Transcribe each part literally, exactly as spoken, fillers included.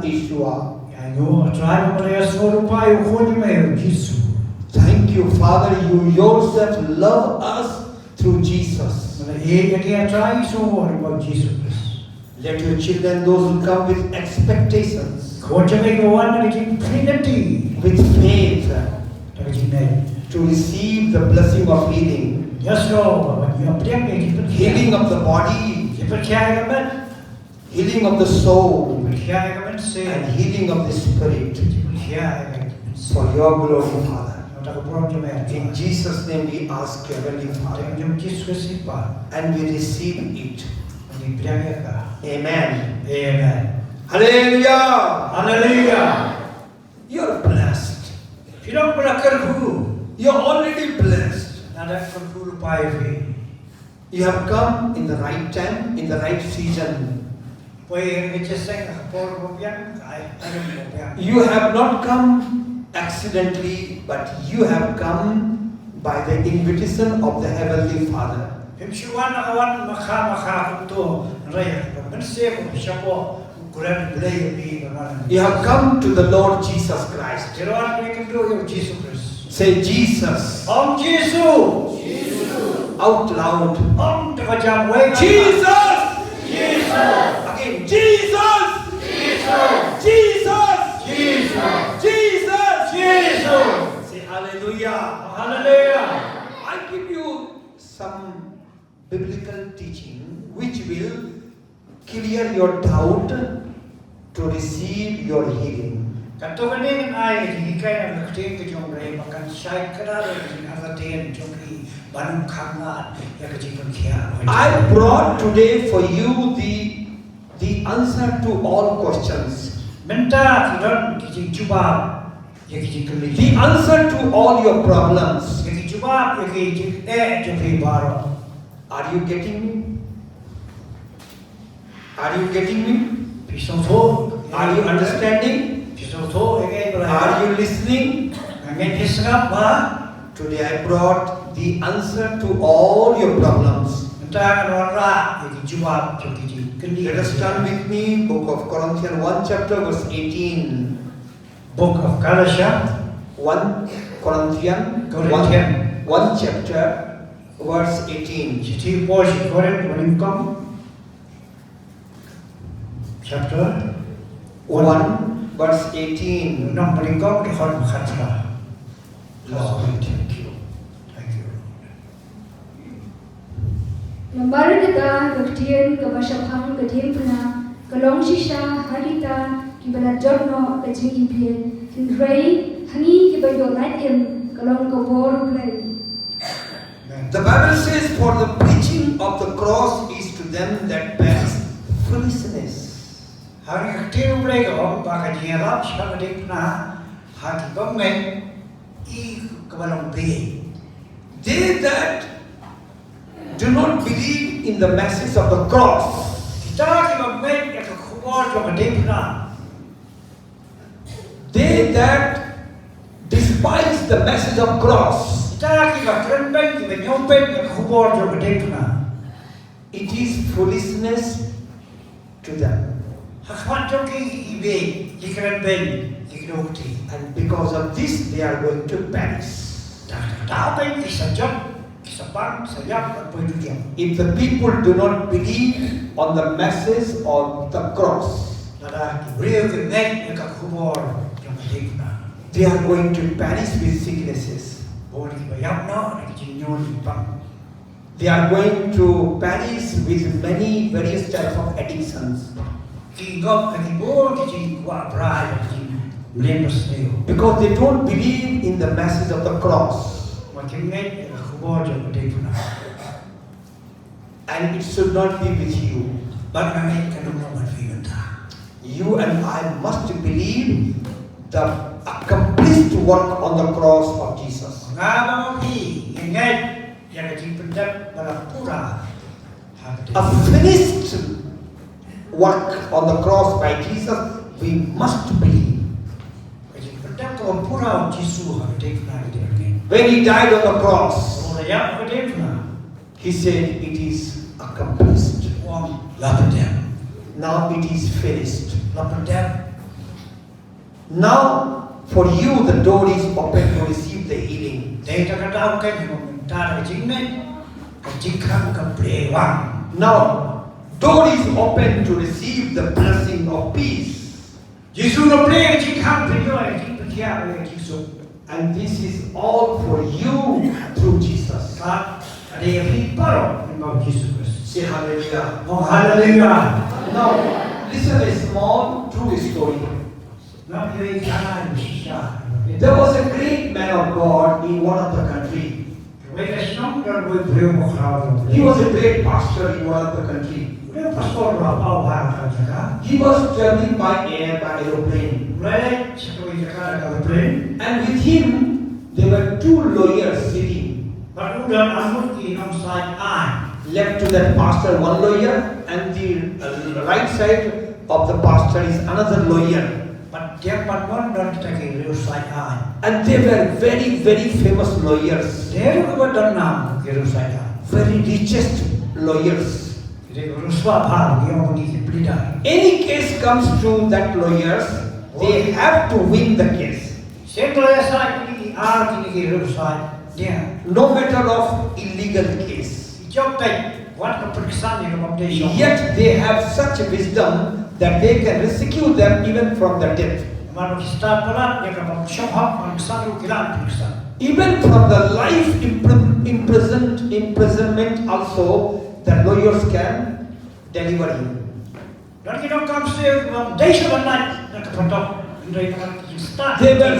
Yeshua. Ïa ngi, Trai, ba ngi la ïasngewthuh ïa u Khun jong me, Jisu. Thank you, Father, you yourself love us through Jesus. Ba ngi la ïeit ïa ki, Trai, sngewthuh ïa u Jisu Khrist. Let your children, those who come with expectations, Khun jong me kiba wan da ka jingpynlong, with faith, da ka jingngeit, to receive the blessing of healing, ïa sngewbha ban ïoh pdiang ïa ka jingpynkhiah, healing of the body, jingpynkhiah ïa ka met, healing of the soul, jingpynkhiah ïa ka mynsiem, and healing of the spirit, jingpynkhiah ïa ka mynsiem, for your glory, Father. Ïa ka burom jong me, in Jesus' name we ask, Heavenly Father. Ha ka kyrteng jong u Jisu Khrist, Kpa. And we receive it. Ngi pdiang ïa ka. Amen. Amen. Hallelujah. Hallelujah. You're blessed. Phi long ba la kyrkhu. You're already blessed. Lada kyrkhu lypa ïa phi. You have come in the right time, in the right season. Poi ha ka jingïaseng ha ka por ba biang, ha ka por ba biang. You have not come accidentally, but you have come by the invitation of the Heavenly Father. Phim shu wan ha ka wan makha makha kumto, hynrei ha ka mynsiem shapoh u kren Blei ïa phi ba wan. You have come to the Lord Jesus Christ. Phi la wan kynduh ïa u Jisu Khrist. Say, "Jesus." Ong, "Jisu." Out loud. Ong da ka jam wei. "Jesus." Jesus. Again, "Jesus." Jesus. Jesus. Jesus. Jesus. Jesus. Say, "Hallelujah." Hallelujah. I give you some biblical teaching which will clear your doubt to receive your healing. Katto katne ngan ai ka jinghikai na ka ktien ka jong U Blei ba kan shai kdar ïa ka jingkyrmen jong phi ban ym khang lad ïa ka jingpynkhiah. I brought today for you the, the answer to all questions. Mynta ki don ki jingjubab ïa ki jingkylli. The answer to all your problems. Ïa ki jubab ïa ki jingeh jong phi baroh. Are you getting me? Are you getting me? Phi sngewthuh? Are you understanding? Phi sngewthuh ïa ngi ba la? Are you listening? Ngi phi sngap ba? Today I brought the answer to all your problems. Mynta ngan wanrah ïa ki jubab jong ki jingkylli. Let us turn with me, Book of Corinthians, one chapter, verse eighteen. Book of Galatians. One Corinthian, Corinthian. One, one chapter, verse eighteen. Shithi Paul sha ki Korinth, banyngkong. Chapter? One, verse eighteen. Nong banyngkong, dkhot khatphra. Lord, thank you. Thank you. Namar kata ka ktien kaba shaphang ka diengphna ka long shisha ha kita kiba la jot noh ka jingibeiñ, hynrei ha ngi kiba ïoh lait im ka long ka bor U Blei. Amen. The Bible says, "For the preaching of the cross is to them that perish foolishness." Ha ka ktien U Blei ka ong ba ka jingïalap shaphang ka diengphna ha ki bymngeit i kaba long beiñ. They that do not believe in the message of the cross. Kita kiba mngeit ïa ka khubor jong ka diengphna. They that despise the message of cross. Kita kiba kren beiñ, kiba ñiew beiñ ïa ka khubor jong ka diengphna. It is foolishness to them. Ha khmat jong ki, ki beiñ, ki kren beiñ, ki kdew kti. And because of this, they are going to perish. Da kata ka daw beiñ ki sa jot, ki sa pang, ki sa ïap, ban poi dujok. If the people do not believe on the message of the cross, lada ki briew kim ngeit ïa ka khubor jong ka diengphna, they are going to perish with sicknesses. Bun kiba ïap noh da ki jingñion jingpang. They are going to perish with many various types of addictions. Ki ngop ha ki bun ki jingkwah brai, ki jingmlien basniew. Because they don't believe in the message of the cross. Wat kim ngeit ïa ka khubor jong ka diengphna. And it should not be with you. Bad nga ngeit kan ym long bad phi mynta. You and I must believe the accomplished work on the cross of Jesus. Nga bad phi ngi ngeit ïa ka jingpyndep ba la pura ha ka diengphna. A finished work on the cross by Jesus, we must believe. Ka jingpyndep kaba pura u Jisu ha ka diengphna, ngi dei ban ngeit. When he died on the cross, haba u la ïap ha ka diengphna, he said, "It is accomplished." U ong, "La pyndep." Now it is finished. La pyndep. Now, for you, the door is open to receive the healing. Dei ta ka daw ka jingmyntoi, ka jingmyntoi, ka jingkhang ka plie wang. Now, door is open to receive the blessing of peace. Jisu nga plie ka jingkhang pynïoh, ka jingpynkhiah, ka jingsuk. And this is all for you through Jesus. Ka, ka dei ïa phi baroh lyngba u Jisu Khrist. Say hallelujah. Oh, hallelujah. Now, listen a small true story. Nga plie ka shisha. There was a great man of God in one of the country. Wei ka shnong don wei briew bakhraw. He was a great pastor in one of the country. U dei pastor ba paw ha ka jaka. He was traveling by air, by aeroplane. U leit sha kawei jaka da ka aeroplane. And with him, there were two lawyers sitting. Bad u don arngut ki nongsaiñ aiñ. Left to that pastor, one lawyer, and the uh, right side of the pastor is another lawyer. Bad diang bad mon don kita ki riewsaiñ aiñ. And they were very, very famous lawyers. Te ruh kiba don nam ki riewsaiñ aiñ. Very richest lawyers. Ki dei ki riewsaiñ bha, ki ong ki pleader. Any case comes to that lawyers, they have to win the case. Shen ka lawyer side, kine ki ar, kine ki riewsaiñ. Yeah. No matter of illegal case. Ki jop peit, wat ka pyrkhat ïa ka bym dei shong. Yet they have such wisdom that they can rescue them even from the death. Namar ki stad palat ïa ka bym shong hok, ban ksan ruh ki lah ban pyrkhat. Even from the life impri- imprisoned imprisonment also, the lawyers can deliver you. Don ki nongkam siew kiba ym dei shuh ban lait na ka phatok, hynrei namar ki stad. They were,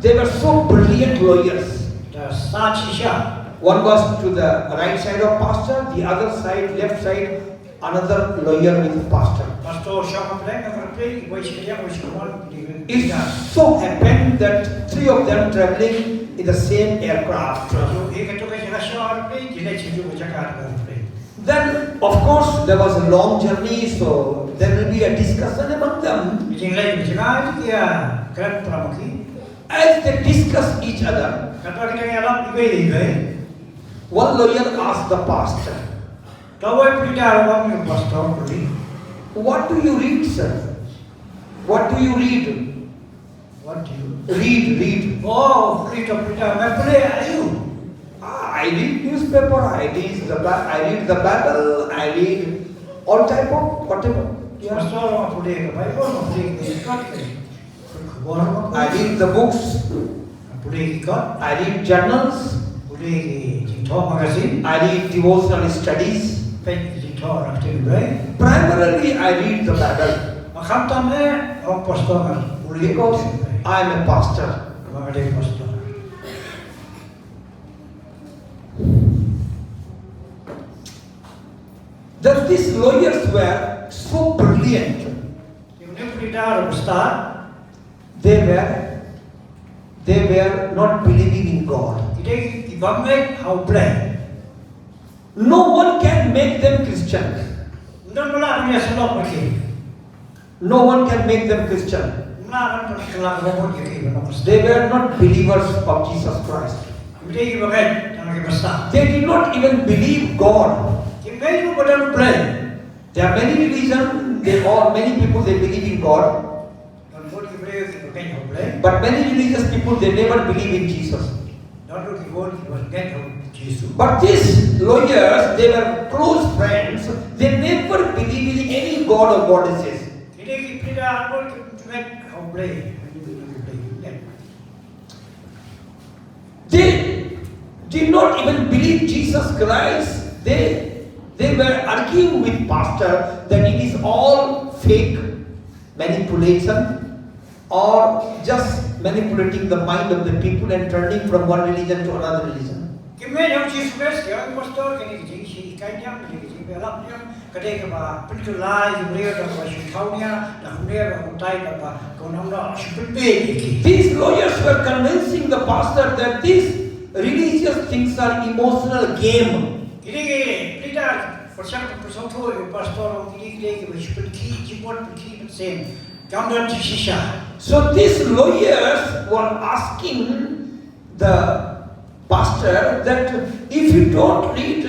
they were so brilliant lawyers. Ki stad shisha. One was to the right side of pastor, the other side, left side, another lawyer with pastor. Pastor shong hapdeng, hapdeng, wei sha kadiang, wei sha kawon, ki dei. It so happened that three of them traveling in the same aircraft. Ïa kato ka jaka shong hapdeng, ki leit sha kato ka jaka hapdeng. Then, of course, there was a long journey, so there will be a discussion among them. Ki jingleit jngai ki ïa kren para ma ki. As they discuss each other, katba ki dang ïalam iwei ïa iwei, one lawyer asked the pastor, kawei pleader u ong ïa u pastor, "What do you read, sir? What do you read?" What do you read? Read. Oh, read of Peter. Me pule aïu? Ah, I read newspaper, I read the Bi- I read the Bible, I read all type of whatever. Yeah. Pastor, me pule ka Bible, me pule ka kot. Ka khubor, me pule. I read the books. Me pule ki kot. I read journals. Pule ki jingthoh magazine. I read devotional studies. Peit ki jingthoh na ka ktien Blei. Primarily, I read the Bible. Ba khamtam eh, ong pastor, nga pule ki jingthoh. Because I am a pastor. Ba nga dei pastor. That these lawyers were so brilliant. Ki une u pleader u stad. They were, they were not believing in God. Ki dei ki bym ngeit ha U Blei. No one can make them Christian. Ym don ba lah ban ïasyllok bad ki. No one can make them Christian. Ym lah ban kylla ka bamut ïa ki ban long Khristan. They were not believers of Jesus Christ. Ki dei ki bym ngeit, tang ki ba stad. They did not even believe God. Kim ngeit ruh ba don U Blei. There are many religions, they all, many people, they believe in God. Don bun ki briew ki bym ngeit ha U Blei. But many religious people, they never believe in Jesus. Don ruh ki bun ki bym ngeit ha U Jisu. But these lawyers, they were close friends. They never believe in any god or goddesses. Ki dei ki pleader bun ki bym ngeit ha U Blei. They did not even believe Jesus Christ. They, they were arguing with pastor that it is all fake, manipulation, or just manipulating the mind of the people and turning from one religion to another religion. Kim ngeit ha U Jisu Khrist, ki ong pastor, kine ki jingshah hikai niam, kine ki jingpynlap niam, ka dei kaba pynkylla ïa u briew da kaba shu thaw nia, da kumne ba kumtai da ba ka nongdon shu pynbeit ïa ki. These lawyers were convincing the pastor that these religious things are emotional game. Kine ki pleader, pyrshang ban pynsngewthuh ïa u pastor, ong kine ki dei kiba shu pynkhih jingmut, pynkhih mynsiem. Kam don jingshisha. So these lawyers were asking the pastor that if you don't read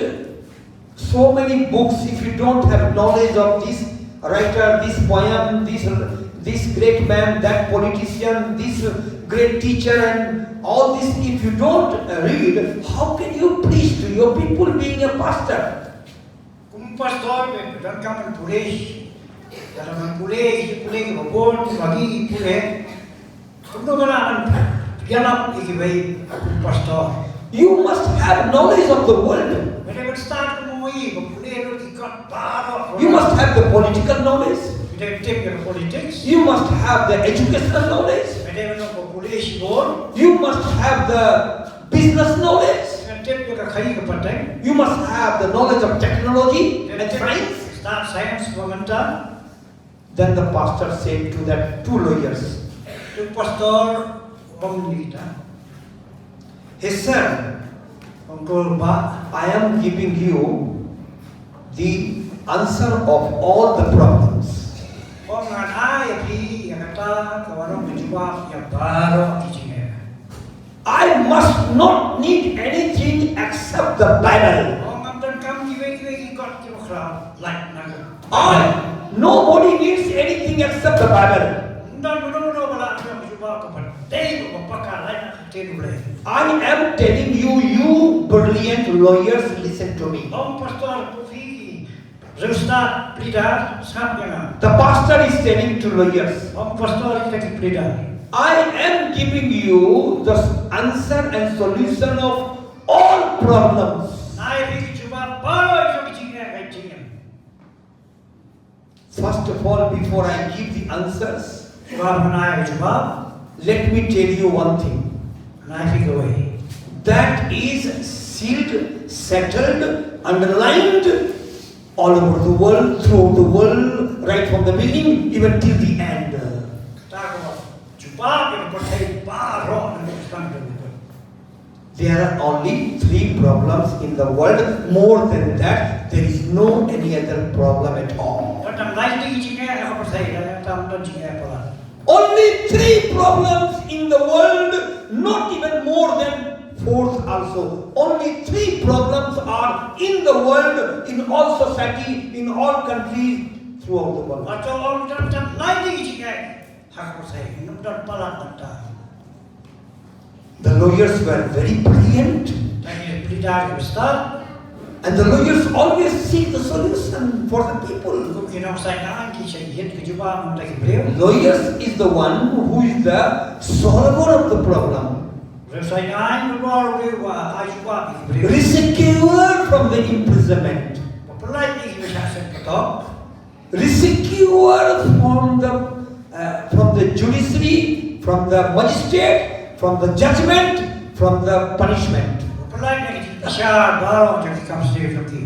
so many books, if you don't have knowledge of this writer, this poem, this, this great man, that politician, this great teacher, and all this. If you don't read, how can you preach to your people being a pastor? Kum pastor, be, be donkam ban pule. Lada ban pule, ki pule, ki babun, bagi, ki pule. Kumno ka lah ban ïalap ïa kiwei kum pastor? You must have knowledge of the world. Ba dei ban stad kum uwei ba pule lut ïa ki kot baroh. You must have the political knowledge. Ba dei ban tip ïa ka politics. You must have the educational knowledge. Ba dei ban long ba pule shibun. You must have the business knowledge. Ba dei ban tip ïa ka khaïi ka pateng. You must have the knowledge of technology and science. Stad science ba mynta. Then the pastor said to that two lawyers, to pastor u ong ïa kita, he said, ong, Uncle Bah, I am giving you the answer of all the problems. Ong, ngan ai ïa phi ïa kata ka ban long ka jubab ïa baroh ki jingeh. I must not need anything except the Bible. Ong, ngam donkam kiwei kiwei ki kot kiba khraw, lait na ka. I, nobody needs anything except the Bible. Ym don uno uno ba lah ban ïoh ka jubab kaba dei bad ba paka, lait na ka ktien U Blei. I am telling you, you brilliant lawyers, listen to me. Ong pastor, ko phi ki riewstad, pleader, sngap ïa nga. The pastor is telling to lawyers. Ong pastor ïa kita ki pleader. I am giving you the answer and solution of all problems. Nga ai ïa phi ka jubab baroh jong ki jingeh, ka jingeh. First of all, before I give the answers, shuwa ba ngan ai ka jubab, let me tell you one thing. Ngan ai ïa phi kawei. That is sealed, settled, underlined all over the world, throughout the world, right from the beginning, even till the end. Kata ka jubab ïa ka pyrthei baroh na ka sdang ka jubab. There are only three problems in the world. More than that, there is no any other problem at all. Don tang lai tylli ki jingeh ha ka pyrthei, don tang don jingeh palat. Only three problems in the world, not even more than fourth also. Only three problems are in the world, in all society, in all countries, throughout the world. Wat ong don tang lai tylli ki jingeh ha ka pyrthei, ngim don palat bynta. The lawyers were very brilliant. Ki pleader ki stad. And the lawyers always seek the solution for the people. Kum ki nongshai aiñ ki shait ïit ka jubab na ki briew. Lawyers is the one who is the solver of the problem. Nongshai aiñ u long uba ai jubab ïa ki briew. Rescuer from the imprisonment. Ba pynlait ïa ki ba shah seng patok. Rescuer from the, uh, from the judiciary, from the magistrate, from the judgment, from the punishment. Pynlait na ki jingbishar baroh jong ki kam sniew jong ki.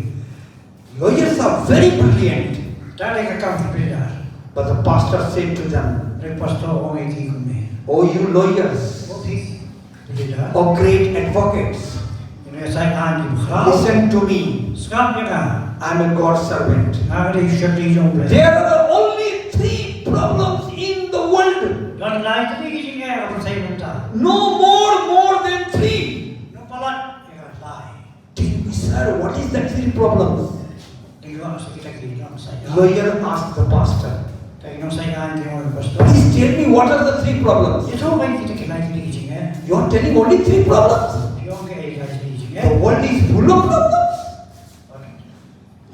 Lawyers are very brilliant. Kata ka dei ka kam ki pleader. But the pastor said to them, hynrei pastor u ong ïa ki kumne, "Oh, you lawyers, oh, phi pleader, oh, great advocates, ïa ki nongshai aiñ kiba khraw, listen to me. Sngap ïa nga. I'm a God servant. Nga ka dei u shakri jong U Blei. There are only three problems in the world. Don lai tylli ki jingeh ha ka pyrthei mynta. No more, more than three." Ym palat ïa ka lai. Tell me, sir, what is that three problems? Lawyer asked the pastor. Please tell me what are the three problems. You are telling only three problems. The world is full of problems.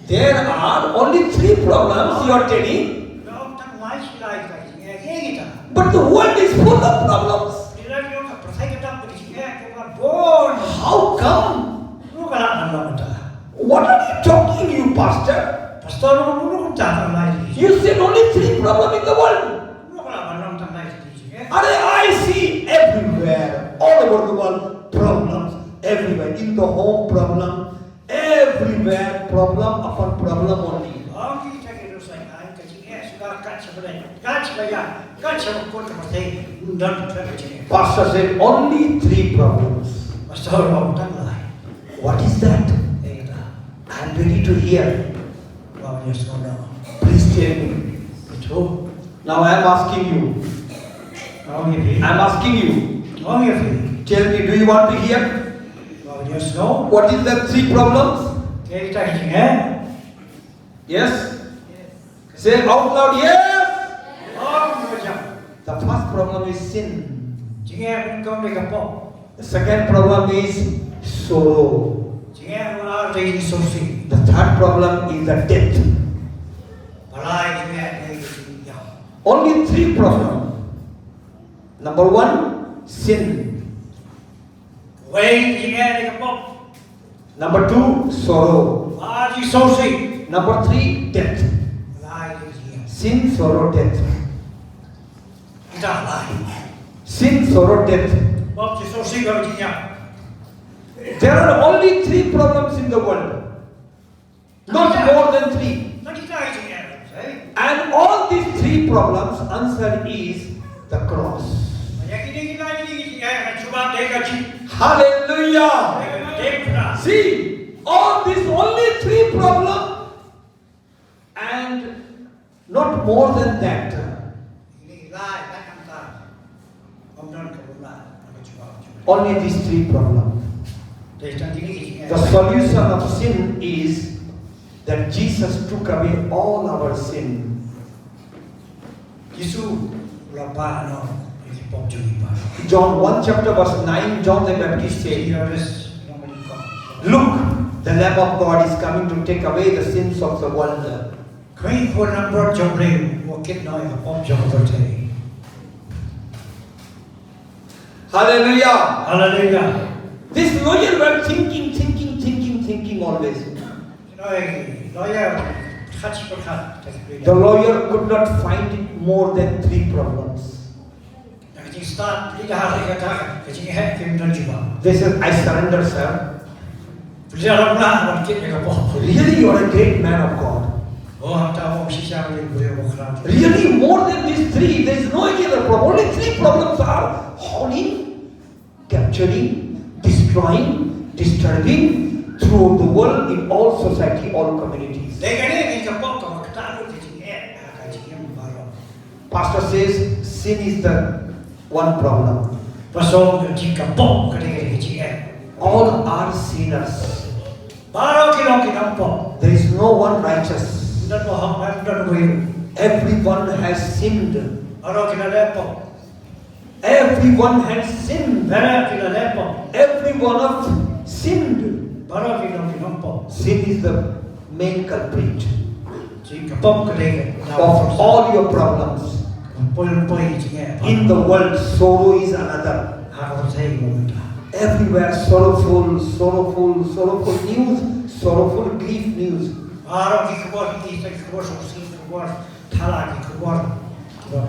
There are only three problems you are telling. But the world is full of problems. How come? What are you talking, you pastor? You said only three problems in the world. Are, I see everywhere, all over the world, problems everywhere. In the home, problem. Everywhere, problem upon problem only. Pastor said, only three problems. What is that? I am ready to hear. Please tell me. Now I am asking you. I am asking you. Tell me, do you want to hear? What is that three problems? Yes. Say out loud, yes. The first problem is sin. Jingeh nyngkong dei ka pop. The second problem is sorrow. Jingeh number ar dei jingsngewsih. The third problem is the death. Ba lai jingeh dei ka jingïap. Only three problems. Number one, sin. Wei jingeh dei ka pop. Number two, sorrow. Ba ar jingsngewsih. Number three, death. Ba lai dei ka jingïap. Sin, sorrow, death. Kita lai. Sin, sorrow, death. Pop, jingsngewsih bad jingïap. There are only three problems in the world. Not more than three. Kita ki jingeh, eh? And all these three problems, answer is the cross. Ïa kine ki lai ki jingeh, ka jubab dei ka jingeh. Hallelujah. Dei ka jingeh. See, all these only three problems and not more than that. Only these three problems. The solution of sin is that Jesus took away all our sin. Jisu u la bah noh ïa ki pop jong ngi baroh. John one chapter verse nine, John the Baptist said, Look, the Lamb of God is coming to take away the sins of the world. Kane ka Lamb jong U Blei u kit noh ïa ka pop jong ka pyrthei. Hallelujah. Hallelujah. This lawyer were thinking, thinking, thinking, thinking always. Ki lawyer khat shi pyrkhat. The lawyer could not find it more than three problems. Ka jingstad leit ha ri kata ka jingeh kim don jubab. They said, "I surrender, sir." Phi la ïarap na ban kit ïa ka pop. Really, you are a great man of God. Oh, hangta u ong shisha u dei u briew bakhlad. Really, more than these three, there is no any other problem. Only three problems are hauling, capturing, destroying, disturbing throughout the world, in all society, all communities. Dei kane ka pop kaba ktah lut ka jingeh, ka jingeh baroh. Pastor says sin is the one problem. Pastor ka jing ka pop ka dei ka jingeh. All are sinners. Baroh ki long ki nongpop. There is no one righteous. Ym don uba hok, ym don uwei ruh. Everyone has sinned. Baroh ki la leh pop. Everyone has sinned. Baroh ki la leh pop. Every one of sinned. Baroh ki long ki nongpop. Sin is the main culprit. Jing ka pop ka dei ka of all your problems. Poi poi jingeh. In the world, sorrow is another. Ha ka pyrthei ka long mynta. Everywhere sorrowful, sorrowful, sorrowful news, sorrowful grief news. Baroh ki khubor ki, ki khubor sngewsih, ki khubor thala, ki khubor kiba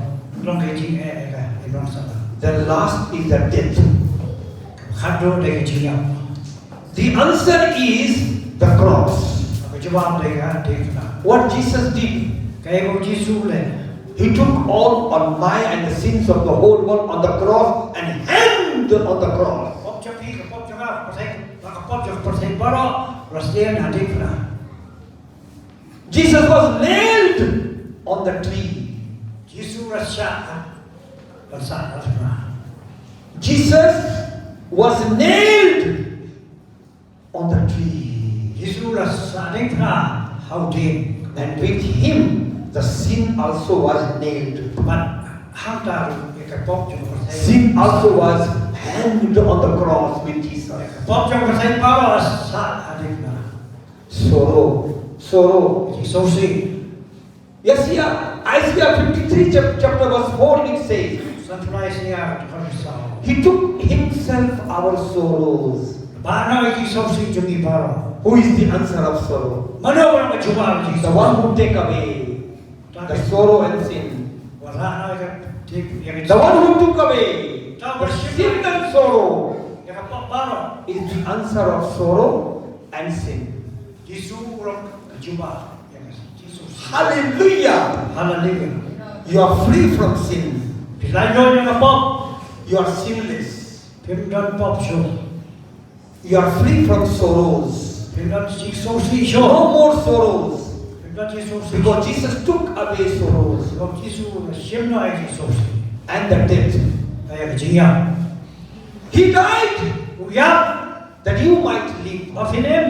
long ka jingeh ïa ka imlang sahlang. The last is the death. Kaba khatduh dei ka jingïap. The answer is the cross. Ka jubab dei ka diengphna. What Jesus did, kaei ba u Jisu u leh. He took all on my and the sins of the whole world on the cross and hanged on the cross. Pop jong phi, ka pop jong nga, ka pyrthei, ka pop jong ka pyrthei baroh, u la sdien ha diengphna. Jesus was nailed on the tree. Jisu u la shah ban sah ha diengphna. Jesus was nailed on the tree. Jisu u la sah diengphna ha u dieng. And with him, the sin also was nailed. Bad hangta ruh ïa ka pop jong ka pyrthei. Sin also was hanged on the cross with Jesus. Ïa ka pop jong ka pyrthei baroh la sah ha diengphna. Sorrow, sorrow. Jingsngewsih. Yes, yeah. Isaiah fifty-three chap-, chapter verse four, it says, Sanphew Isaiah chapter four. He took himself our sorrows. Bah noh ïa ki jingsngewsih jong ngi baroh. Who is the answer of sorrow? Mano ba long ka jubab jong ki jingsngewsih? The one who take away the sorrow and sin. Ba lah noh ïa ka, ïa ka, the one who took away the sin and sorrow, ïa ka pop baroh, is the answer of sorrow and sin. Jisu u long ka jubab ïa ka jingsngewsih. Hallelujah. Hallelujah. You are free from sin. Phi la ïoh na ka pop. You are sinless. Phim don pop shuh. You are free from sorrows. Phim don jingsngewsih shuh. No more sorrows. Phim don jingsngewsih. Because Jesus took away sorrows. Because Jisu u la shim noh ïa jingsngewsih. And the death. Bad ïa ka jingïap. He died. U ïap. That you might live. Ba phin im.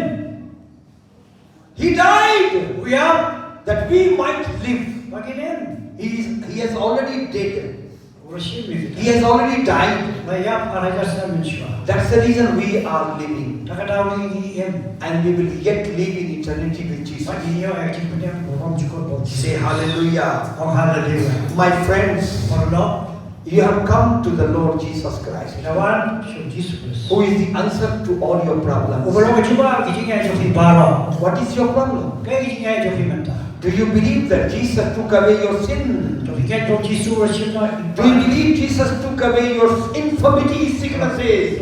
He died. U ïap. That we might live. Ba ngin im. He is, he has already dead. He has already died. That's the reason we are living. And we will yet live in eternity with Jesus. Say hallelujah. My friends, you have come to the Lord Jesus Christ, who is the answer to all your problems. What is your problem? Do you believe that Jesus took away your sin? Do you believe Jesus took away your infirmity, sicknesses?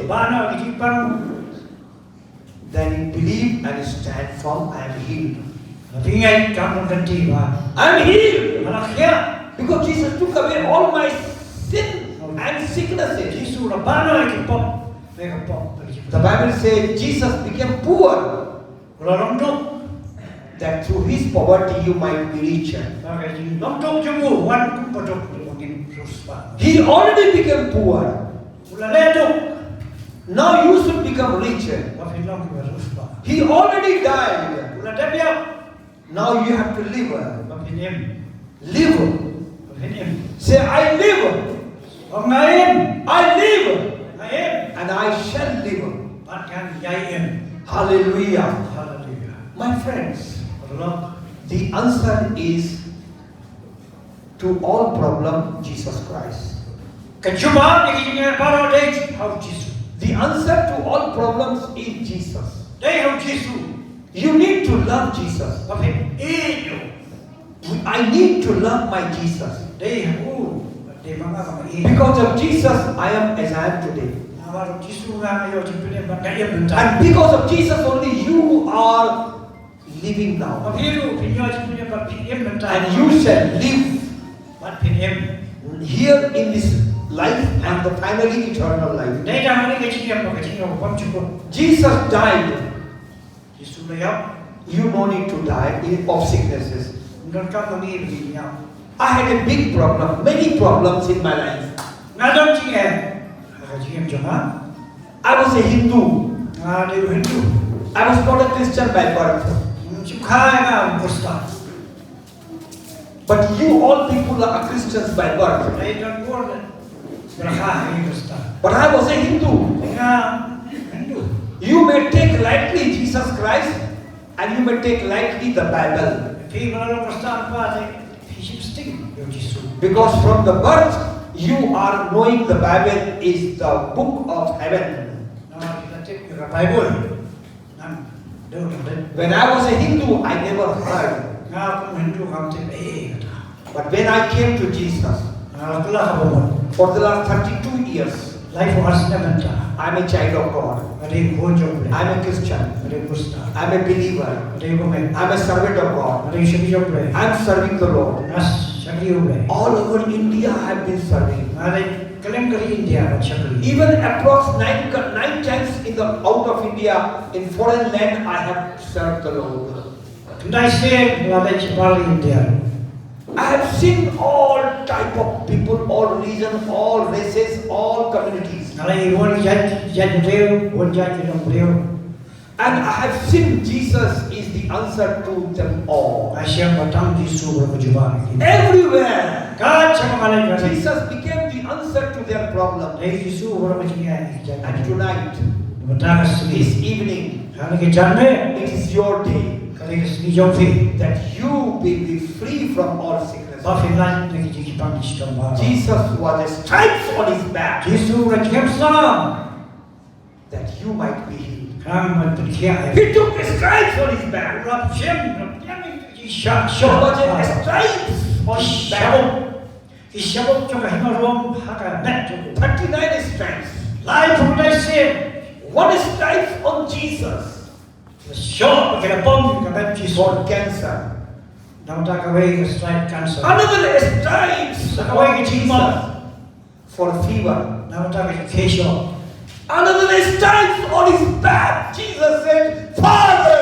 Then you believe and stand firm, "I am healed." I am healed. Because Jesus took away all my sin and sicknesses. The Bible says Jesus became poor, that through his poverty you might be richer. He already became poor. Now you should become richer. He already died. Now you have to live. Live. Say, "I live. I live. And I shall live." Hallelujah. My friends, the answer is to all problem, Jesus Christ. Ka jubab ïa ki jingeh baroh dei ha u Jisu. The answer to all problems is Jesus. Dei ha u Jisu. You need to love Jesus. Ba phin ïeit ïa u. I need to love my Jesus. Dei ha u. Dei ma nga ba nga ïeit. Because of Jesus, I am as I am today. Namar u Jisu nga nga ïoh jingpynim bad nga im mynta. And because of Jesus only, you are living now. Ba phi ruh phin ïoh jingpynim bad phin im mynta. And you shall live. Bad phin im. Here in this life and the finally eternal life. Dei tang ha kane ka jingim bad ka jingim kaba bymjukut. Jesus died. Jisu u la ïap. You no need to die in, of sicknesses. Ym donkam ma ngi ba ngin ïap. I had a big problem, many problems in my life. Nga don jingeh ha ka jingim jong nga. I was a Hindu. Nga dei u Hindu. I was not a Christian by birth. Ym shym kha ïa nga u Khristan. But you all people are Christians by birth. Hynrei don bun ba la kha ha ngi Khristan. But I was a Hindu. Nga Hindu. You may take lightly Jesus Christ and you may take lightly the Bible. Phi ba la long Khristan pat te phi shim sting ïa u Jisu. Because from the birth you are knowing the Bible is the book of heaven. Namar phi la tip ïa ka Baibl. Nang dei u nang dei. When I was a Hindu, I never heard. Nga kum u Hindu ngam tip ei ei kata. But when I came to Jesus, Nga la kylla ha u Blei. For the last thirty-two years, Laiphew ar snem mynta. I'm a child of God. Nga dei u khun jong u Blei. I'm a Christian. Nga dei u Khristan. I'm a believer. Nga dei u bangeit. I'm a servant of God. Nga dei u shakri jong u Blei. I'm serving the Lord. Nga shakri ïa u Blei. All over India, I have been serving. Nga dei kylleng ka ri India ban shakri. Even approx nine, nine times in the out of India, in foreign land, I have served the Lord. Khyndai sien nga la leit shabar ri India. I have seen all type of people, all religion, all races, all communities. Nga la ïohi bun jait jait briew, bun jait jait briew. And I have seen Jesus is the answer to them all. Nga shem ba tang Jisu u long ka jubab ïa ki. Everywhere. Kat shaba nga leit nga leit. Jesus became the answer to their problem. Dei Jisu u long ka jingeh ïa ki jait. And tonight, Mynta ka sngi. This evening, Ha kane ka janmiet. It is your day. Ka dei ka sngi jong phi. That you will be free from all sickness. Ba phin lait na ki jingpang ki shitom baroh. Jesus was a stripes on his back. Jisu u la jngiam sam. That you might be healed. Khnang ban pynkhiah ïa phi. He took the stripes on his back. U la shim, u la pynïap ïa ki jingshah shoh. There was a stripes on his back. Ki shabuk. Ki shabuk jong ka hima rukom ha ka met jong u. Thirty-nine stripes. Laiphew khyndai sien. One stripes on Jesus. Shoh ba ki la pom ka met Jisu. For cancer. Nangta kawei ka stripe cancer. Another stripes on Jesus. Kawei ka jingmong. For fever. Nangta ka jingkhie shoh. Another stripes on his back. Jesus said, "Father."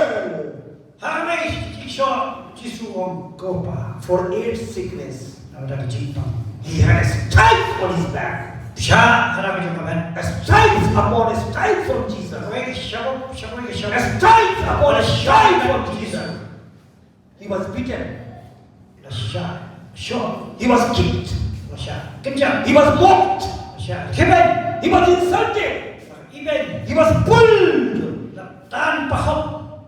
Ha kawei ka jingshoh Jisu u ong, "Ko Pa." For AIDS sickness. Nangta ka jingpang. He had stripes on his back. Pyrshah ha ka jong ka met. Stripes upon stripes on Jesus. Kawei ka shabuk, shabuk, kawei ka shabuk. Stripes upon stripes on Jesus. He was beaten. La shah, shoh. He was kicked. Sha kynjah. He was mocked. Sha khiben. He was insulted. Khiben. He was pulled. La tan pahop.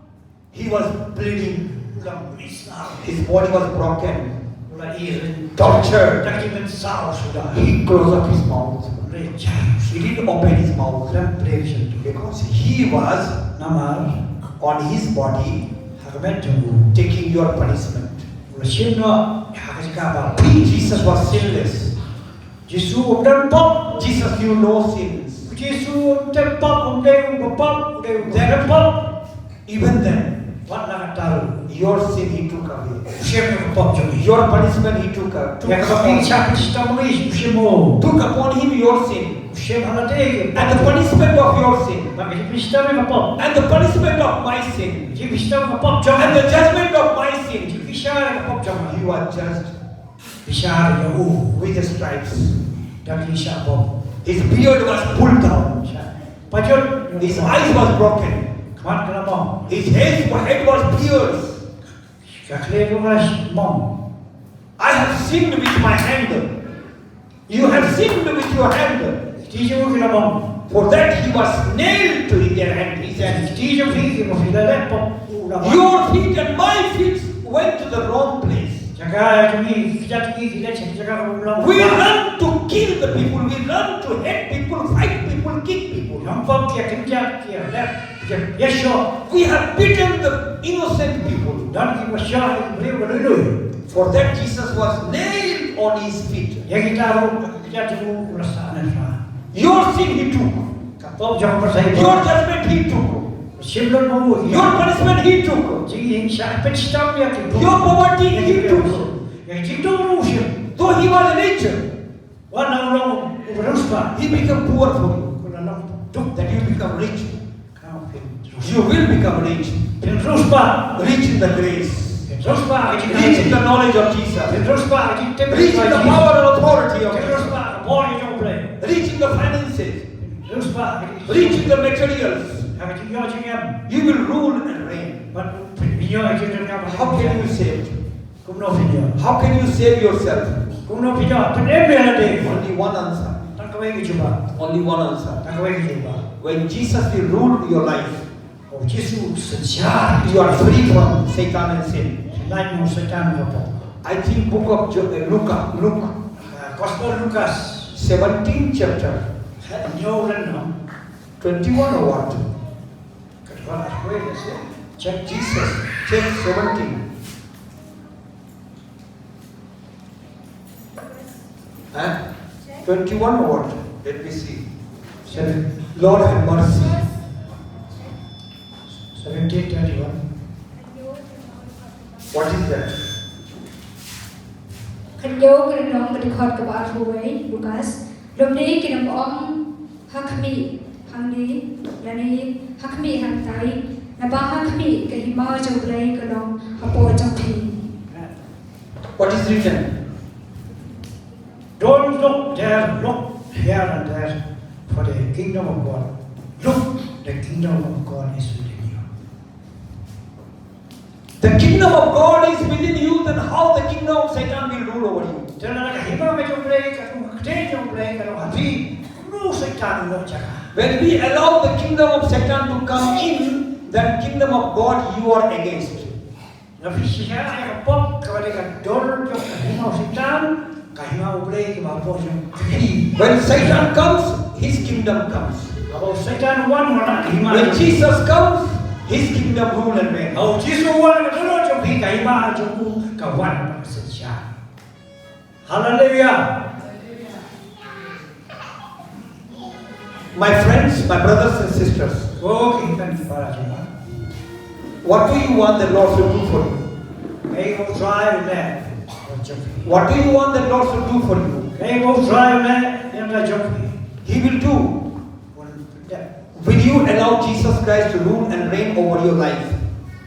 He was bleeding. U la mih saw. His body was broken. U la i ring. Tortured. Da ki mynsaw suda. He closed up his mouth. U la jar. He didn't open his mouth. U la plie sha. Because he was namar on his body ha ka met jong u taking your punishment. U la shim noh ha ka jaka ba. He, Jesus was sinless. Jisu um don pop. Jesus knew no sins. Jisu um don pop, um dei u ba pop, u dei u ba don pop. Even then, wat la katta, your sin he took away. U shim ïa ka pop jong ngi. Your punishment he took up, took ïa ka pop upon. Jingpynshitkhia jong ngi u shim mo. Took upon him your sin. U shim ha lade. And the punishment of your sin. Bad ka jingpynshitkhia jong ka pop. And the punishment of my sin. Jingpynshitkhia jong ka pop jong. And the judgment of my sin. Jingpynshitkhia jong ka pop jong. You are judged Bishar ïa u with the stripes. Da ki shah bom. His beard was pulled down. Shah. Pajut. His eyes was broken. Khmat ka la mong. His head, head was pierced. Ka khlieh ka la mong. I have sinned with my hand. You have sinned with your hand. Ki kti jong u ki la mong. For that he was nailed to their hand, his hand. Ki kti jong phi ki mong phi la leh pop u la mong. Your feet and my feet went to the wrong place. Jaka jong ngi, ki kjat ki, ki leit sha jaka kaba long. We run to kill the people, we run to hate people, fight people, kick people. Ngi pop ki kjat ki leh, ki ïashoh. We have beaten the innocent people. Don kiba shoh ïa ki briew ba lui lui. For that Jesus was nailed on his feet. Ïa kita ruh ki kjat jong u la sah na sah. Your sin he took. Ka pop jong u Pasaïawmoh. Your judgment he took. Shim lut ma u. Your punishment he took. Jingpynshah, pynshah ïa ki. Your poverty he took. Ïa ki jingduk ruh u shim. Though he was rich, wat la u long u riewspah, he became poor for you. Ka la long duk. That you become rich. Ka phin riewspah. You will become rich. Phin riewspah. Rich in the grace. Phin riewspah. Rich in the knowledge of Jesus. Phin riewspah. Rich in the power and authority of Jesus. Phin riewspah. Ka bor jong U Blei. Rich in the finances. Riewspah. Rich in the materials. Ha ka jingïoh jingem. You will rule and reign. Bad phin ïoh jingdonkam. How can you save? Kumno phin ïoh? How can you save yourself? Kumno phin ïoh pynim ïa lade? Only one answer. Tang kawei ka jubab. Only one answer. Tang kawei ka jubab. When Jesus will rule your life, O Jisu synshar. You are free from Satan and sin. Phi lait na u Soitan bad pop. I think book of Jo-, uh, Luka, Luke. Uh, Gospel Lukas. Seventeen chapter. Hynñiew lynnong. Twenty-one or what? Ka dkhot arphew wei ka seh. Check Jesus. Check seventeen. Huh? Twenty-one or what? Let me see. Seven. Lord have mercy. Seventeen twenty-one. What is that? Hynñiew ka lynnong ka dkhot kaba arphew wei, Lukas. Lymne kin ym ong ha khmih hangne lane ha khmih hangtai, naba ha khmih ka hima jong U Blei ka long hapoh jong phi. What is written? Don't look there, look here and there, for the kingdom of God. Look, the kingdom of God is within you. The kingdom of God is within you, then how the kingdom of Satan will rule over you? Te lada ka hima ka jong U Blei ka long, ka ktien jong U Blei ka long ha phi, kumno u Soitan u noh jaka? When we allow the kingdom of Satan to come in, then kingdom of God you are against. Lada phi shah ïa ka pop kaba dei ka dur jong ka hima u Soitan, ka hima U Blei kaba hapoh jong phi. When Satan comes, his kingdom comes. Haba u Soitan u wan, u wan na ka hima. When Jesus comes, his kingdom rule and reign. Haba u Jisu u wan, ka dur jong phi, ka hima jong u ka wan bad ka synshar. Hallelujah. My friends, my brothers and sisters, ko ki khynnah ki para jong nga, what do you want the Lord to do for you? Kaei kaba u Trai u leh jong phi? What do you want the Lord to do for you? Kaei kaba u Trai u leh ïa nga jong phi? He will do. Un pyndep. Will you allow Jesus Christ to rule and reign over your life?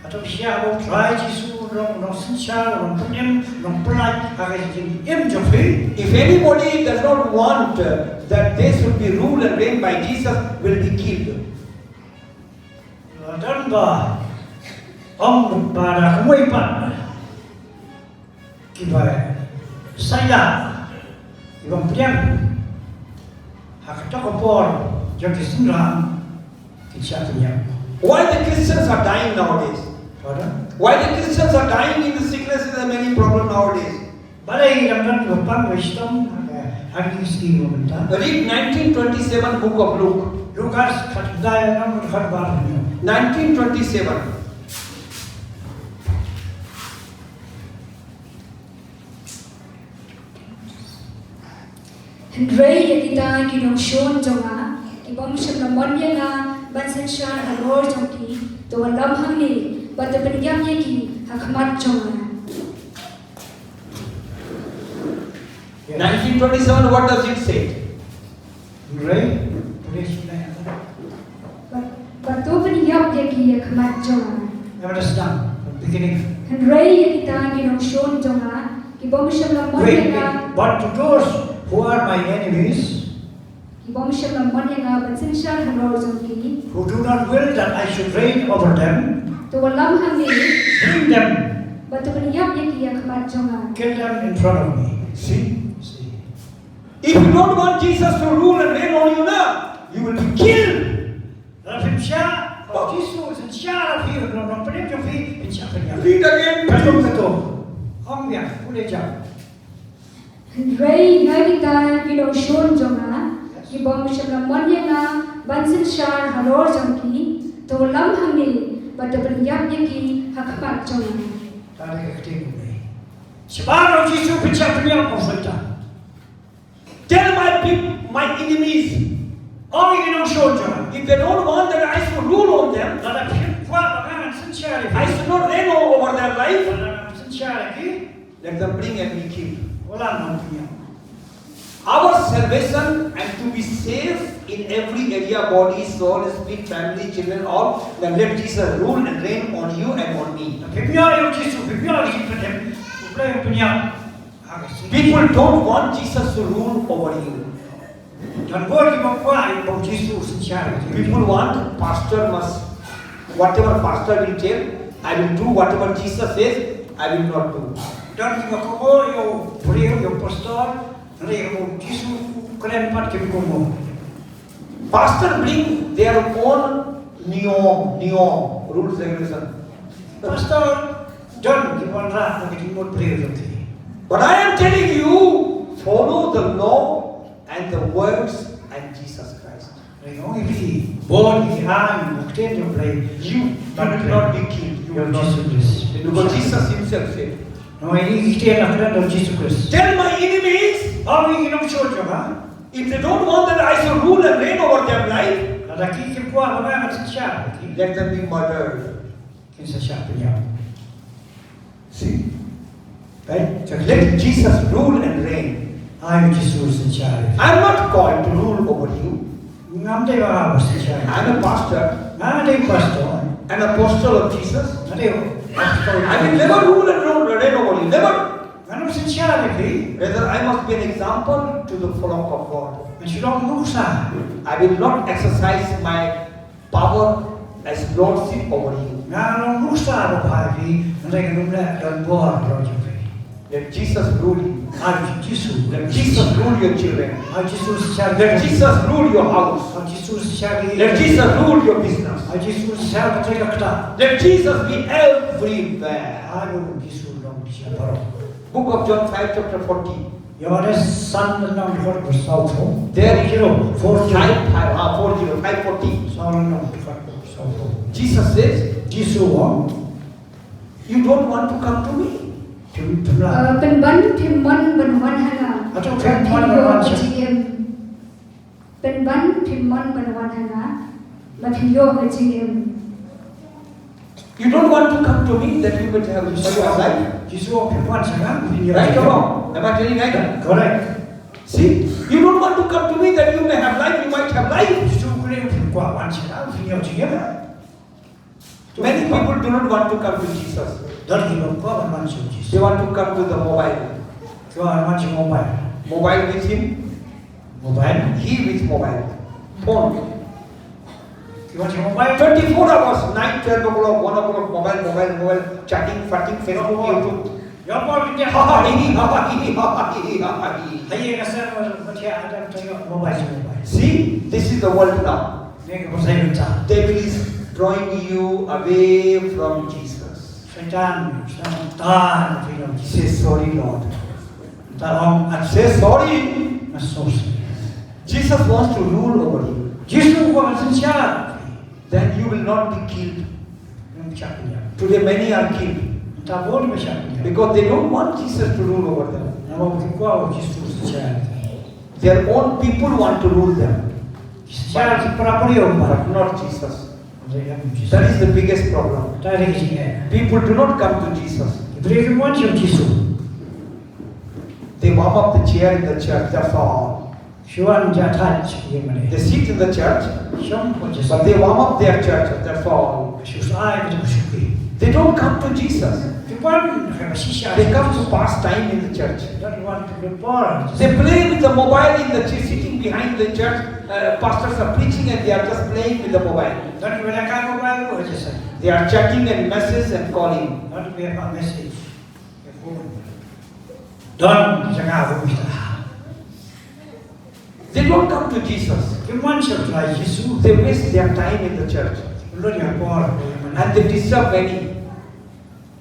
Hato phi shah ba u Trai Jisu u long, u long synshar, u long pynim, u long pyllait ha ka jingim jong phi? If anybody does not want, uh, that they should be ruled and reigned by Jesus, will be killed. Lada don ba ong ba da kumwei pat kiba sa ïa Ki bym pdiang ha kato ka por jong ki synran kin shah pynïap. Why the Christians are dying nowadays? Pardon? Why the Christians are dying in the sicknesses and many problems nowadays? Balei ki dang don ki bapang ki bashitom ha ki sngi mynta? Read nineteen twenty-seven, book of Luke. Lukas khatkhyndai, lynnong khatkhyndai. Nineteen twenty-seven. Hynrei ïa kita ki nongshun jong nga, ki bym shym la mon ïa nga ban synshar halor jong ki, to wallam hangne bad to pynïap ïa ki ha khmat jong nga. Nineteen twenty-seven, what does it say? Hynrei, pule shuh ïa nga. Bad, bad to pynïap ïa ki ha khmat jong nga. Let us start from beginning. Hynrei ïa kita ki nongshun jong nga, ki bym shym la mon ïa nga. Wait, wait. But to those who are my enemies, ki bym shym la mon ïa nga ban synshar halor jong ki, who do not will that I should reign over them, to wallam hangne, bring them, bad to pynïap ïa ki ha khmat jong nga. Kill them in front of me. See? See. If you don't want Jesus to rule and reign on you, na, you will be killed. Lada phim shah ba u Jisu un synshar ïa phi, u Nongpynim jong phi, phin shah pynïap. Read again, please. Pynïap. Ong biang, pule jam. Hynrei ïa kita ki nongshun jong nga, ki bym shym la mon ïa nga ban synshar halor jong ki, to wallam hangne bad to pynïap ïa ki ha khmat jong nga. Tang da ka ktien U Blei. Shabar ïa u Jisu, phin shah pynïap, ong Soitan. Tell my peop-, my enemies. Ong ïa ki nongshun jong nga. If they don't want that I should rule on them, lada kim kwah ba nga ngan synshar ïa ki, I should not reign over their life, lada ngan synshar ïa ki, let them bring and be killed. Wallam, ngan pynïap. Our salvation and to be safe in every area, body, soul, spirit, family, children, all, then let Jesus rule and reign on you and on me. Phim ïoh ïa u Jisu, phim ïoh ïa ki jingpynim, U Blei un pynïap. People don't want Jesus to rule over you. Don bor kiba kwah ba u Jisu u synshar ïa ki. People want pastor must, whatever pastor will tell, I will do, whatever Jesus says, I will not do. Don kiba kwah ïa u briew, ïa u pastor, hynrei ïa u Jisu u kren pat kim kwah. Pastor bring their own niyom, niyom, rules, regulation. Pastor don ki wanrah na ki jingmut briew jong ki. But I am telling you, follow the law and the words and Jesus Christ. Hynrei nga ong ïa phi, bud ïa ki aiñ, ïa ki ktien jong U Blei. You will not be killed. You will not be killed. Because Jesus himself said. Namar ïa ki ktien la kren da u Jisu Khrist. Tell my enemies. Ong ïa ki nongshun jong nga. If they don't want that I should rule and reign over their life, lada ki kim kwah ba nga ngan synshar ïa ki, let them be murdered. Kin sa shah pynïap. See? Right? Let Jesus rule and reign. Ai u Jisu synshar ïa ki. I'm not called to rule over you. Ngam dei ba nga ba synshar. I'm a pastor. Nga dei pastor. An apostle of Jesus. Nga dei apostol. I will never rule and reign over you. Never. Ngan ym synshar ïa phi. Rather, I must be an example to the flock of God. Ngan shu long nuksa. I will not exercise my power as lordship over you. Ngan long nuksa ba bha ïa phi, hynrei ngan ym leh don bor halor jong phi. Let Jesus rule you. Ai u Jisu. Let Jesus rule your children. Ai u Jisu synshar. Let Jesus rule your house. Ai u Jisu synshar. Let Jesus rule your business. Ai u Jisu synshar ka trei ka ktah. Let Jesus be everywhere. Ai u Jisu long sha baroh. Book of John five, chapter forty. Ïoannis san, lynnong dkhot ba sawphew. There you go. Four zero. Five, five, ah, four zero, five forty. San lynnong dkhot ba sawphew. Jesus says, Jisu u ong, you don't want to come to me. Phim, phim lah. Eh, pynban phim mon ban wan ha nga. Hato phim mon ban wan ha nga? Pynban phim mon ban wan ha nga, ba phin ïoh ka jingim. You don't want to come to me that you might have, you might have life. Jisu, phim wan sha nga, phin ïoh. Right or wrong? Am I telling right? Correct. See, you don't want to come to me that you may have life, you might have life. Jisu u kylli, phim kwah wan sha nga, phin ïoh jingim? Many people do not want to come to Jesus. Don kiba kwah ban wan sha u Jisu. They want to come to the mobile. Ki wan wan sha mobile. Mobile with him. Mobile. He with mobile. Phone. Ki wan sha mobile. Twenty-four hours, nine, twelve o'clock, one o'clock, mobile, mobile, mobile, chatting, fatting, Facebook, YouTube. Ïa por ki ïa. Ha, ha, hi, hi, ha, ha, hi, hi, ha, ha, hi, hi, ha, ha, hi. Haei nga sngewbha ban thiah, hato to ïoh mobile, mobile. See, this is the world now. Ngi ka pyrthei mynta. Devil is drawing you away from Jesus. Satan sngewbha ban thiah phi na u Jisu. Say, "Sorry, Lord." Te ong, "Ïa, sorry." Nga sngewsih. Jesus wants to rule over you. Jisu u kwah ban synshar. Then you will not be killed. Ym shah pynïap. Today many are killed. Mynta bun ki shah pynïap. Because they don't want Jesus to rule over them. Namar ki kwah u Jisu synshar. Their own people want to rule them. Synshar ki para briew. But not Jesus. Ym shah pynïap Jisu. That is the biggest problem. Kata ka dei ka jingeh. People do not come to Jesus. Ki briew kim wan sha u Jisu. They warm up the chair in the church, that's all. Shu wan ja thait ïing mane. They sit in the church, shong hapoh Jisu. But they warm up their church, that's all. Shu ai ka jong shu ki. They don't come to Jesus. Kim wan ha ka shisha. They come to pass time in the church. Don ki wan pynlut por. They play with the mobile in the church, sitting behind the church. Uh, pastors are preaching and they are just playing with the mobile. Don ki wan ka mobile ruh ha Jisu. They are chatting and messages and calling. Don ki wan message. Don jaka bun kita. They don't come to Jesus. Kim wan sha u Trai Jisu. They waste their time in the church. Lut ïa ka por. And they disturb many.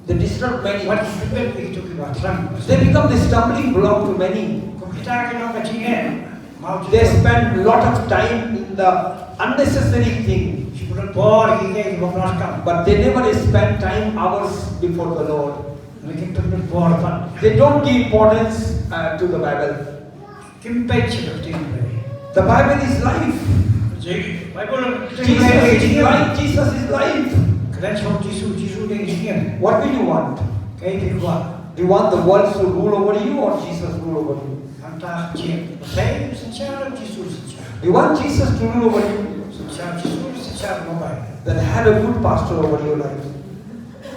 They disturb many. Wat ki pynbeit ïa kito kiba thrang. They become the stumbling block to many. Kum kita ki long ka jingeh. They spend lot of time in the unnecessary thing. Ki pynlut por ïa ki kiei kiba bym donkam. But they never spend time, hours before the Lord. Hynrei kim pynlut por pat. They don't give importance, uh, to the Bible. Kim peit sha ka ktien Blei. The Bible is life. Ji, Bible ka ktien Blei ka dei ka jingim. Jesus is life. Kren sha u Jisu, Jisu dei ka jingim. What do you want? Kaei phi kwah? Do you want the world to rule over you or Jesus rule over you? Hangta ka jingim. Phi synshar, Jisu synshar. Do you want Jesus to rule over you? Synshar Jisu, synshar mobile. Then have a good pastor over your life.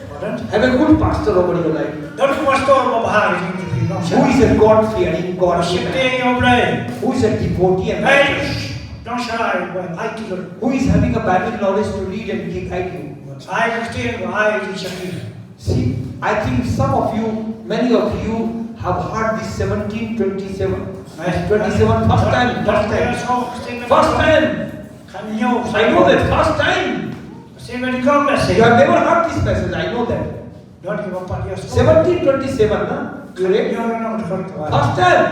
Pardon? Have a good pastor over your life. Don u pastor uba bha ha ka jingim jong phi, nongshakri. Who is a God-fearing, God-fearing? Sheptieng ïa u Blei. Who is a devotee and righteous? Nongshakri, ai ti. Who is having a Bible knowledge to read and give, guide you? Ai ka ktien, ai jingshakri. See, I think some of you, many of you have heard this seventeen twenty-seven. Twenty-seven, first time, first time. First time. I know that, first time. You have never heard this message, I know that. Seventeen twenty-seven, na? You read? First time.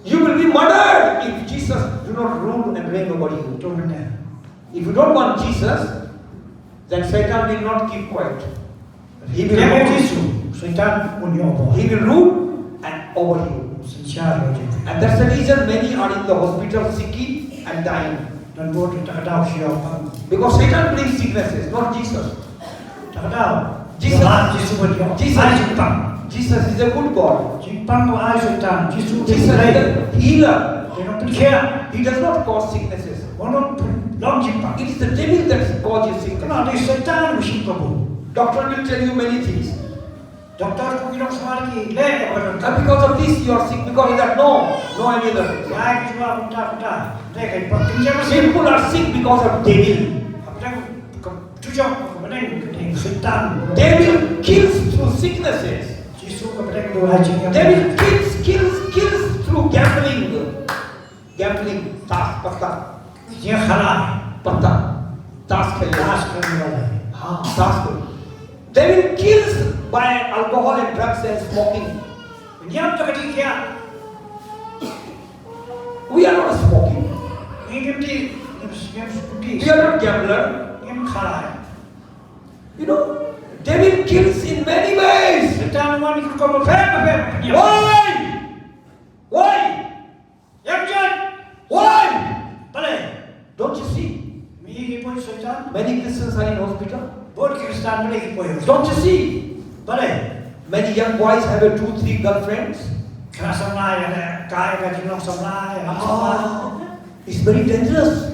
You will be murdered if Jesus do not rule and reign over you. If you don't want Jesus, then Satan will not keep quiet. He will rule. Jisu, Satan un ïoh bor. He will rule and over you. Synshar ïa u. And that's the reason many are in the hospital sick and dying. Don bun ki ta ka daw ki ïoh pang. Because Satan brings sicknesses, not Jesus. Ta ka daw. Jesus, Jisu ban ïoh. Jesus, ai jingpang. Jesus is a good God. Jingpang ba ai Satan, Jisu. Jesus is a healer. Dei nongpynkhiah. He does not cause sicknesses. Ym long jingpang. It is the devil that causes sickness. Kane dei Satan u shim kabu. Doctor will tell you many things. Doctor kum ki nongshong ki leh ïa ka. And because of this you are sick, because of that, no, no any other. Ïa ki jua kumta kumta. Dei ka jingpang. People are sick because of devil. Hapdeng ka dujok, ka bneng, ka dei Satan. Devil kills through sicknesses. Jisu ka bneng ka duwai jingïap. Devil kills, kills, kills through gambling. Gambling, tash, patta. Jingkhalai. Patta. Tash khel. Tash khel. Ha, tash khel. Devil kills by alcohol and drugs and smoking. Ñiam ta ka jingkhiah. We are not smoking. Ngim dih, ngim, ngim dih. We are not gambler. Ngim khalai. You know, devil kills in many ways. Satan wan ki rukom bapher bapher. Why? Why? Ïa ka jong. Why? Balei? Don't you see? Mih ki poi Satan. Many Christians are in hospital. Bun ki Khristan balei ki poi. Don't you see? Balei? Many young boys have a two, three girlfriends. Ka samla ïa ka, ka jinglong samla ïa ka. Ah, it's very dangerous.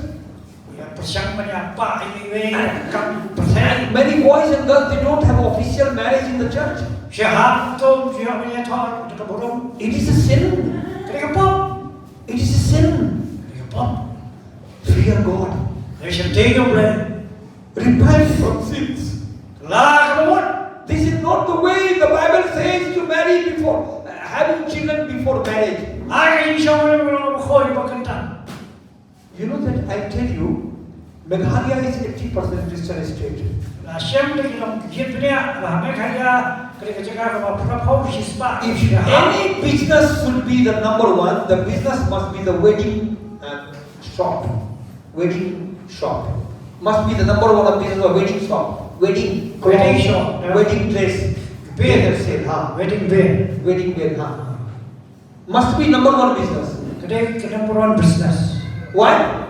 Ïa pyrshang ban ïa pah iwei iwei, kam pyrshang. And many boys and girls, they don't have official marriage in the church. Shi hap to, shi hap ban ïa thor, to ka burom. It is a sin. Ka dei ka pop. It is a sin. Ka dei ka pop. Fear God. Dei sheptieng ïa u Blei. Repent from sins. Kylla ka bamut. This is not the way the Bible says to marry But I tell you, Meghalaya is eighty percent Christian state. La shem te ki long ki jingpynïaid ba Meghalaya ka dei ka jaka kaba phraphew shi spah. If any business should be the number one, the business must be the wedding uh, shop. Wedding shop. Must be the number one of business of wedding shop. Wedding clothes, Wedding shop, yeah. Wedding dress. Bed. Wedding sale, ha. Wedding bed. Wedding bed, ha. Must be number one business. Ka dei ka number one business. Why?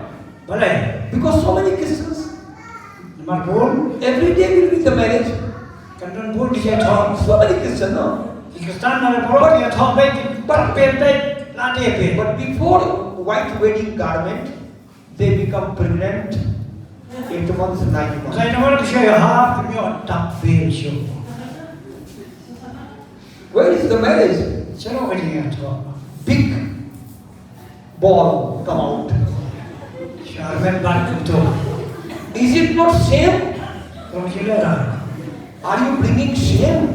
Balei? Because so many Christians. Namar bun. Every day will be the marriage. Kan don bun ki ïathoh. So many Christians, no? Ki Khristan na baroh ki ïathoh beit, ki pat beit, beit, la dei beit. But before white wedding garment, they become pregnant eight months, nine months. Ka dei namar ki shu ïahap ki ïoh tap beit shuh. Where is the marriage? Shalok ka jingïathoh. Big ball come out. Sharmen bat kumto. Is it not shame? Long jilera. Are you bringing shame?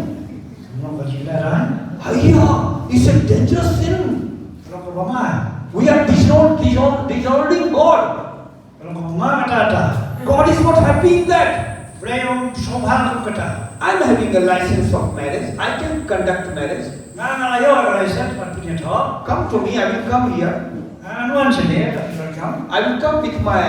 Long jilera. Hiya, it's a dangerous sin. Long bama. We are disown, disown, disowning God. Long bama kata. God is not happy in that. Blei um sngewbha kum kata. I'm having a license of marriage. I can conduct marriage. Nga nga la ïoh license ban pynïathoh. Come to me, I will come here. Nga nga wan shane, ka phi come. I will come with my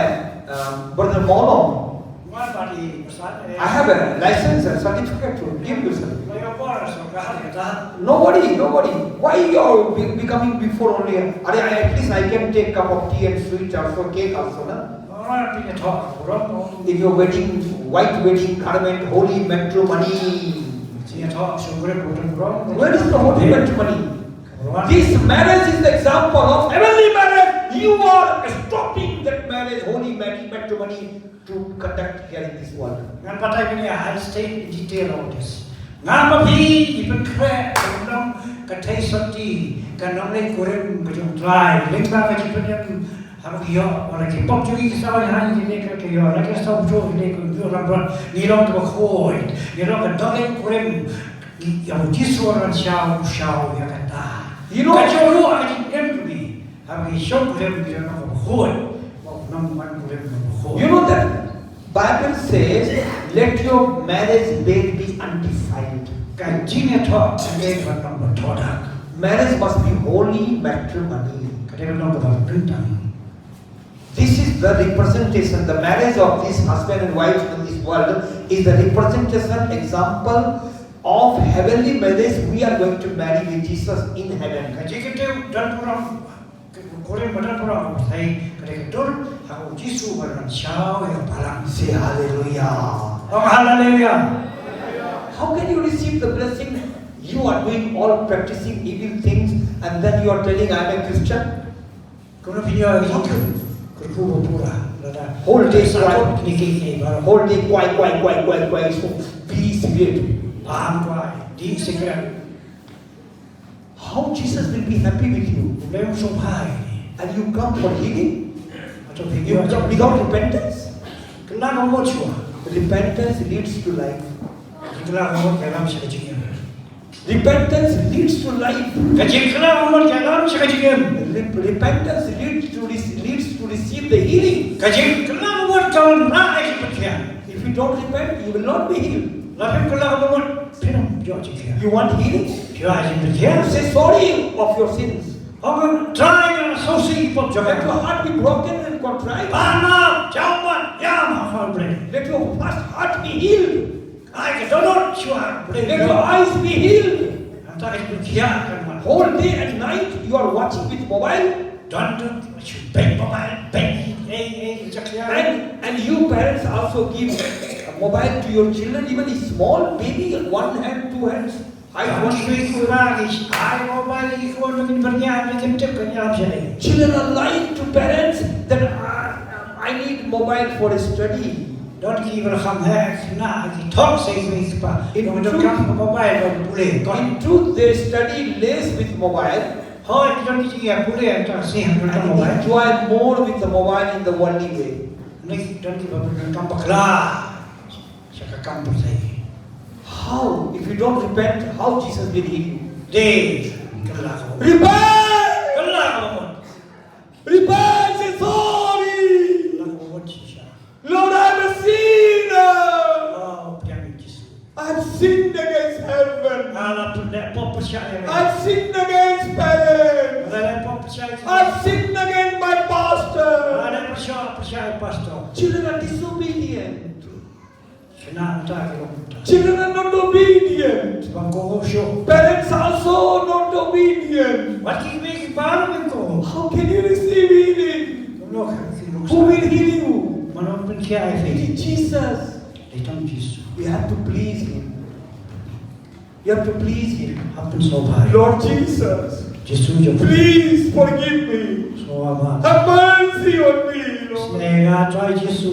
um, brother Mawlong. Wan bad i pasat, eh. I have a license and certificate to give you, sir. Nga ïoh bor sorkar kata. Nobody, nobody. Why you are be- becoming before only? Are, I, at least I can take cup of tea and sweet also, cake also, na? Ora phi ïathoh burom. In your wedding, white wedding garment, holy matrimony. Phi ïathoh sngewbha burom. Where is the holy matrimony? This marriage is the example of heavenly marriage. You are stopping that marriage, holy marriage, matrimony to conduct here in this world. Ngan batai kane ha high state in detail of this. Nga ma phi i pynkhreh ka nong ka thei soti ka nong lei kurim ka jong trai. Lyngba ka jingpynim haba ki ïoh, wala ki pop jong ki sa wan ha ki ne ka ki ïoh, la ki sa wan jong ki ne ka ïoh ram ram. Ngi long kaba khuid, ngi long ka dong lei kurim. Ngi ïa u Jisu wan shaw shaw ïa kata. You know, ka jong ruh ka jingim jong ngi. Haba ngi shong kurim ngi long kaba khuid. Ba u nong wan kurim kaba khuid. You know that Bible says, let your marriage bed be undefiled. Ka jingïathoh ka dei ban long ba thoh dak. Marriage must be holy matrimony. Ka dei ban long kaba kyntang. This is the representation, the marriage of this husband and wife in this world is the representation, example of heavenly marriage we are going to marry with Jesus in heaven. Ka jingkyntiew don burom, ka kurim ba don burom, ka pyrthei ka dei ka dur ha u Jisu ba don shaw ïa ka balang. Say hallelujah. Ong hallelujah. How can you receive the blessing? You are doing all practicing evil things and then you are telling, "I am a Christian." Kumno phi ïoh ïa ka kyrkhu ba pura lada whole day sa kwai. Kine ki kine baroh. Whole day kwai, kwai, kwai, kwai, kwai. So, biri cigarette. Bam kwai, dih cigarette. How Jesus will be happy with you? Blei um sngewbha ïa ngi. And you come for healing? Hato phi ïoh without repentance? Kylla ka mut shuwa. Repentance leads to life. Kylla ka mut ka ïalam sha ka jingim. Repentance leads to life. Ka jingkylla ka mut ka ïalam sha ka jingim. Rep- repentance leads to rec- leads to receive the healing. Ka jingkylla ka mut ka wanrah ïa ka jingpynkhiah. If you don't repent, you will not be healed. Lada phim kylla ka mut phin ym ïoh jingkhiah. You want healing? Phi ïoh jingpynkhiah? Say sorry of your sins. Ong Trai, nga sngewsih ïa ki pop jong nga. Let your heart be broken and contrite. Pan map, jaw pat, ïam ha khmat Blei. Let your first heart be healed. Ai ka dohnud shuwa Blei. Let your eyes be healed. Hangta ka jingpynkhiah kan wan. Whole day and night you are watching with mobile. Don don shu beng mobile, beng ei ei ei, jakhlia. And and you parents also give a mobile to your children, even a small baby, one hand, two hands. I want to give you a, I mobile, if you want to give me, I can take a. Children are lying to parents that I, I need mobile for study. Don ki ba kham heh na ki thok sei ki pa. In truth, mobile ba pule. In truth, they study less with mobile. Hooid, don ki jingïa pule hangta seh hangta mobile. And enjoy more with the mobile in the worldly way. Don ki ba pule hangta bakla. Sha ka kam pyrthei. How? If you don't repent, how Jesus will heal you? Dei, kylla ka mut. Repent! Kylla ka mut. Repent, say sorry. I've sinned against parents. I've sinned against my pastor. Children are disobedient. Children are not obedient. Parents are also not obedient. How can you receive healing? Who will heal you? It is Jesus. You have to please him. You have to please him. Hap pynsngewbha. Lord Jesus, Jisu jong, please forgive me. Sngewbha. Have mercy on me, Lord. Sngewbha Trai Jisu.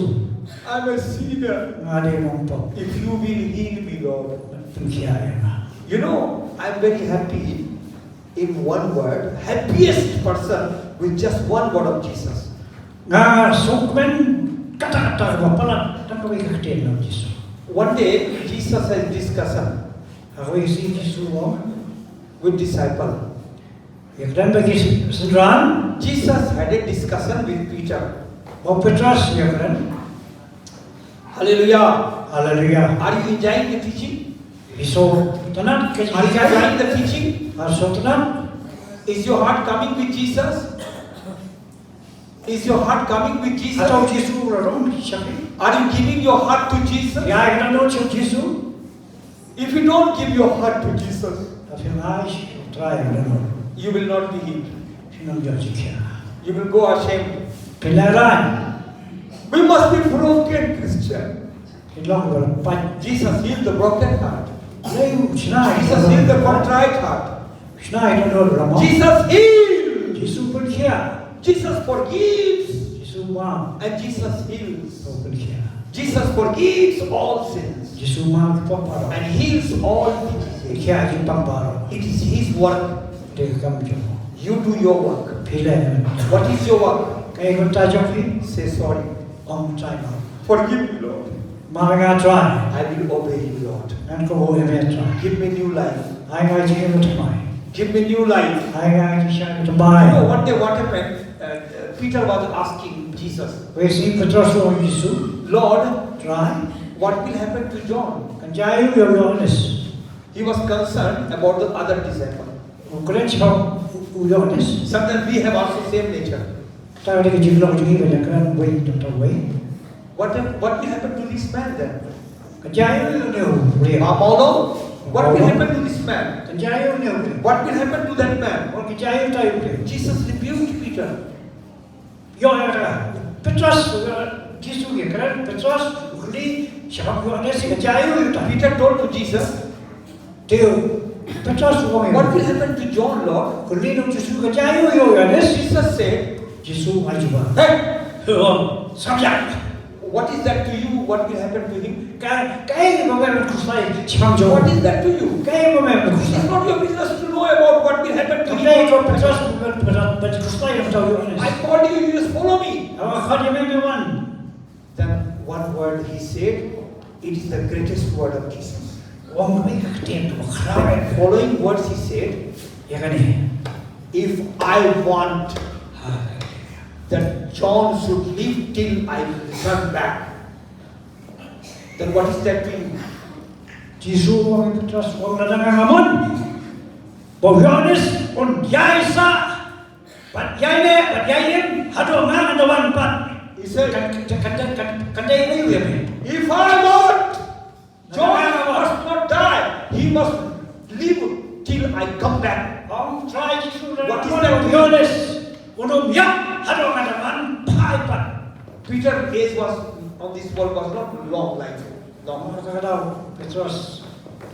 I'm a sinner. Nga dei u nongpop. If you will heal me, Lord. Pynkhiah ïa nga. You know, I'm very happy in one word, happiest person with just one word of Jesus. Nga sngewkmen katta katta ba palat tang kawei ka ktien jong Jisu. One day, Jesus has discussion. Ha kawei ka sngi Jisu u ong with disciple. Ïakren bad ki synran. Jesus had a discussion with Peter. Ba u Petros ïakren. Hallelujah. Hallelujah. Are you enjoying the teaching? Phi sngewtynnat ka jinghikai? Are you enjoying the teaching? Phi sngewtynnat? Is your heart coming with Jesus? Is your heart coming with Jesus? Hato Jisu u la rung sha phi? Are you giving your heart to Jesus? Phi ai ka dohnud sha Jisu? If you don't give your heart to Jesus, lada phim ai sha u Trai ka dohnud, you will not be healed. Phin ym ïoh jingkhiah. You will go ashamed. Phin lehraiñ. We must be broken Christian. Phin long kiba pait. Jesus healed the broken heart. Lei u shna ïa, Jesus healed the contrite heart. Shna ïa ki dohnud ramon. Jesus healed. Jisu u pynkhiah. Jesus forgives. Jisu u map. And Jesus heals. U pynkhiah. Jesus forgives all sins. Jisu u map ki pop baroh. And heals all diseases. Pynkhiah ki pop baroh. It is his work. Dei ka kam jong u. You do your work. Phi leh ïa phi. What is your work? Kaei ka bynta jong phi? Say sorry. Ong Trai map. Forgive me, Lord. Map ïa nga Trai. I will obey you, Lord. Ngan kohnguh ïa me Trai. Give me new life. Ai nga jingim bathymmai. Give me new life. Ai nga jingshisha bathymmai. You know, one day what happened? Uh, uh, Peter was asking Jesus, kawei ka sngi u Petros u ong ïa u Jisu, Lord, Trai, what will happen to John? Kan jia ïa u ïa u Ïoannis? He was concerned about the other disciple. U kren shaphang u, u Ïoannis. Sometimes we have also same nature. Kata ka dei ka jinglong jong ngi, ba ngi kren uwei na bynta uwei. What hap-, what will happen to this man then? Kan jia ïa une u briew? Ma Paul, what will happen to this man? Kan jia ïa une u briew? What will happen to that man? Kan jia ïa utai u briew? Jesus rebuked Peter. Ïoh ïa ka. Petros, uh, Jisu u ïakren, Petros u kylli shaphang u Ïoannis, kan jia ïa utai. Peter told to Jesus, te u Petros u ong, what will happen to John, Lord? Kylli na u Jisu, kan jia ïa u Ïoannis. Jesus said, Jisu u ai jubab. Hey! Ong, samjak. What is that to you? What will happen to him? Ka, kaei ba me ban khuslai shaphang John? What is that to you? Kaei ba me ban khuslai? It's not your business to know about what will happen to him. Kaei kaba pynshai ba, ba, ba khuslai ïa u Ïoannis? I called you, you just follow me. Nga khot ïa me, me wan. Then one word he said, it is the greatest word of Jesus. U ong kawei ka ktien kaba khraw. And following words he said, ïa kane, if I want, haleluya, that John should live till I return back, then what is that to you? Jisu u ong ïa u Petros, u ong, lada nga nga mon ba u Ïoannis un ïaisah bad ïaineh bad ïaiem haduh nga ngan da wan pat. He said, kan, kan, kan, kan, kan dei aïu ïa me? If I want, John must not die. He must live till I come back. Ong Trai Jisu, lada nga mon ba u Ïoannis un ym ïap haduh nga da wan phai pat. Peter age was on this world was not long life. Long. Kata ka daw Petros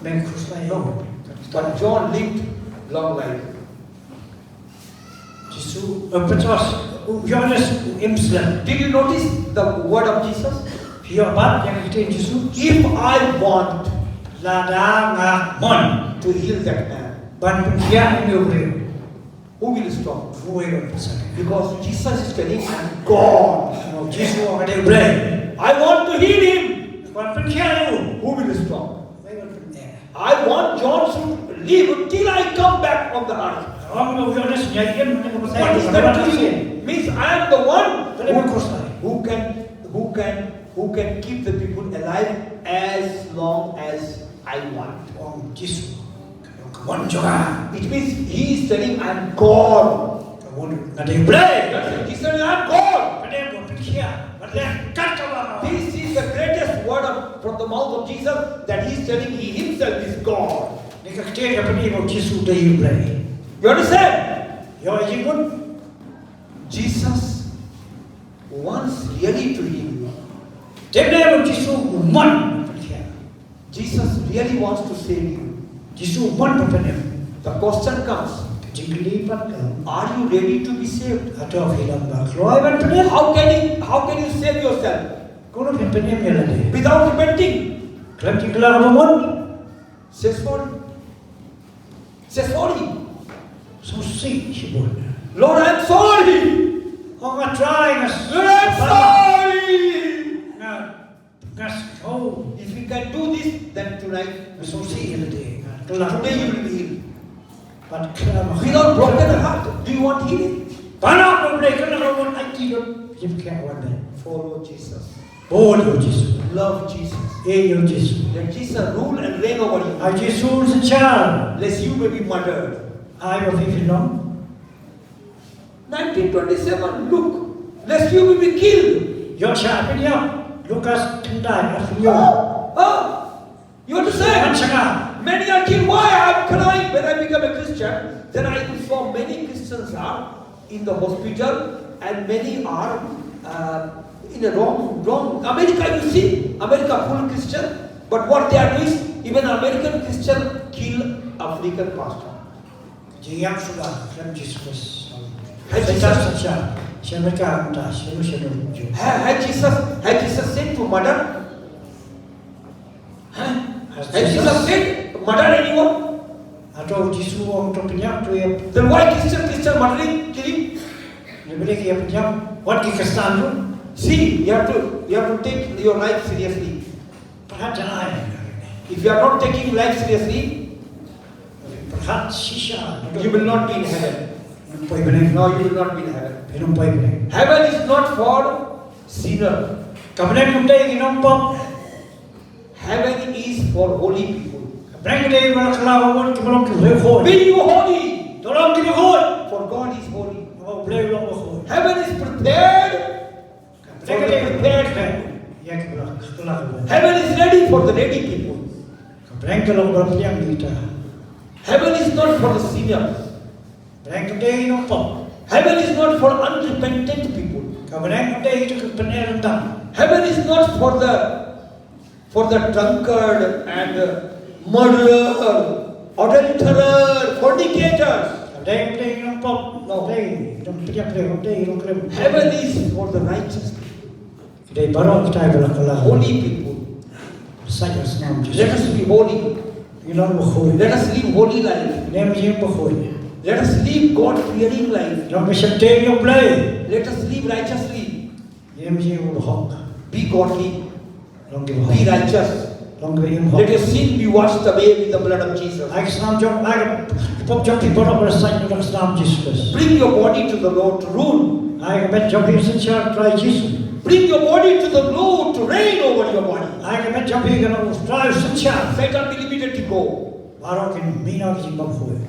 me khuslai. No. But John lived long life. Jisu, eh, Petros, u Ïoannis u im slem. Did you notice the word of Jesus? Phi ïoh pat ïa ka ktien Jisu? If I want, lada nga mon, to heal that man, ban pynkhiah ïa une u briew, who will stop? Uei ban pynshai? Because Jesus is telling, I'm God. Jisu u ong, nga dei U Blei. I want to heal him. Ban pynkhiah ïa u. Who will stop? Uei ban pyneh? I want John should live till I come back on the earth. Nga ong ba u Ïoannis un ïaiem hynda nga pyrshang. What is that to you? Means I am the one who, who can, who can, who can keep the people alive as long as I want. Ong Jisu. Mon jong nga. It means he is telling, "I am God." Ka mut nga dei Blei. That's it. He said, "I am God." Ka dei bun pynkhiah. Ka dei kat kaba. This is the greatest word of, from the mouth of Jesus, that he is telling he himself is God. Ni ka ktien ka pyni ba u Jisu dei Blei. You understand? Ïohi jingmut. Jesus wants really to heal you. Te dei ba u Jisu u mon pynkhiah. Jesus really wants to save you. Jisu u mon ban pynim. The question comes, ka jingkylli pat ka long, are you ready to be saved? Hato phi long ba kloi ban pynim? How can you, how can you save yourself? Kumno phin pynim ïa lade? Without repenting. Khlem jingkhlaiñ ba mon. Say sorry. Say sorry. Sngewsih shibun. Lord, I'm sorry. Oh, nga trai, nga Lord, I'm sorry. Nga, nga sngewsih. If you can do this, then tonight, nga sngewsih ïa lade. Nga, today you will be healed. But khlem, without broken heart, do you want healing? Para ko ble kana ro wan aiti lo. Jip kya wan de. Follow Jesus. Bun ïa u Jisu. Love Jesus. Ïeit ïa u Jisu. Let Jesus rule and reign over you. Ai Jisu u synshar. Lest you may be murdered. Ai ba phi phin long. Nineteen twenty-seven, Luke. Lest you may be killed. Ïoh sha phin ïoh. Lukas khyndai, arphew hynñiew. Ah, you understand? Many are killed. Why I'm crying? When I become a Christian, then I saw many Christians are in the hospital, and many are, uh, in a wrong, wrong. America, you see, America full Christian, but what they are doing, even American Christian kill African pastor. Jingïap suba khlem Jisu Khrist. Hai Jisu. Sha America, mynta sha America. Hai, hai Jesus, hai Jesus said to murder? Huh? Has Jesus said, "Murder anyone?" Hato Jisu u ong to pynïap, to ïap? Then why Christian, Christian murdering, killing? Lada ki ïap pynïap, wat ki Khristan ruh. See, you have to, you have to take your life seriously. Pyrkhat janai. If you are not taking life seriously, pyrkhat shisha, you will not be in heaven. Poi bneng. No, you will not be in heaven. Phi ym poi bneng. Heaven is not for sinner. Ka bneng kam dei ki nongpop. Heaven is for holy people. Ka bneng ka dei ba la kylla bad ki ba long ki briew khuid. Be you holy. To long ki briew khuid. For God is holy. Ka bneng ka long ba khuid. Heaven is prepared for the prepared people. Ïa ki ba la kylla bad. Heaven is ready for the ready people. Ka bneng ka long ba la pdiang ïa kita. Heaven is not for the sinners. Bneng kam dei ki nongpop. Heaven is not for unrepentant people. Ka bneng kam dei kita ki pyneh ryndang. Heaven is not for the for the drunkard and, uh, murderer, adulterer, fornicators. Dei, dei, nongpop, no, dei, nong pynïap, dei, dei, nongklim. Heaven is for the righteous people. Dei baroh kita ba la kylla. Holy people. Sa ïa snam. Let us be holy. Ngi long ba khuid. Let us live holy life. Ngim ïeng ba khuid. Let us live God-fearing life. Long ba sheptieng ïa U Blei. Let us live righteously. Ngim ïeng ba hok. Be godly. Long ki ba hok. Be righteous. Long ki ba im hok. Let your sin be washed away with the blood of Jesus. Ai ka snam jong, ai ka pop jong phi baroh ba la sait da ka snam Jisu Khrist. Bring your body to the Lord to rule. Ai ka met jong phi synshar Trai Jisu. Bring your body to the Lord to reign over your body. Ai ka met jong phi kan long Trai synshar. Satan be limited to go. Baroh kin mih na ka jingbymkhuid.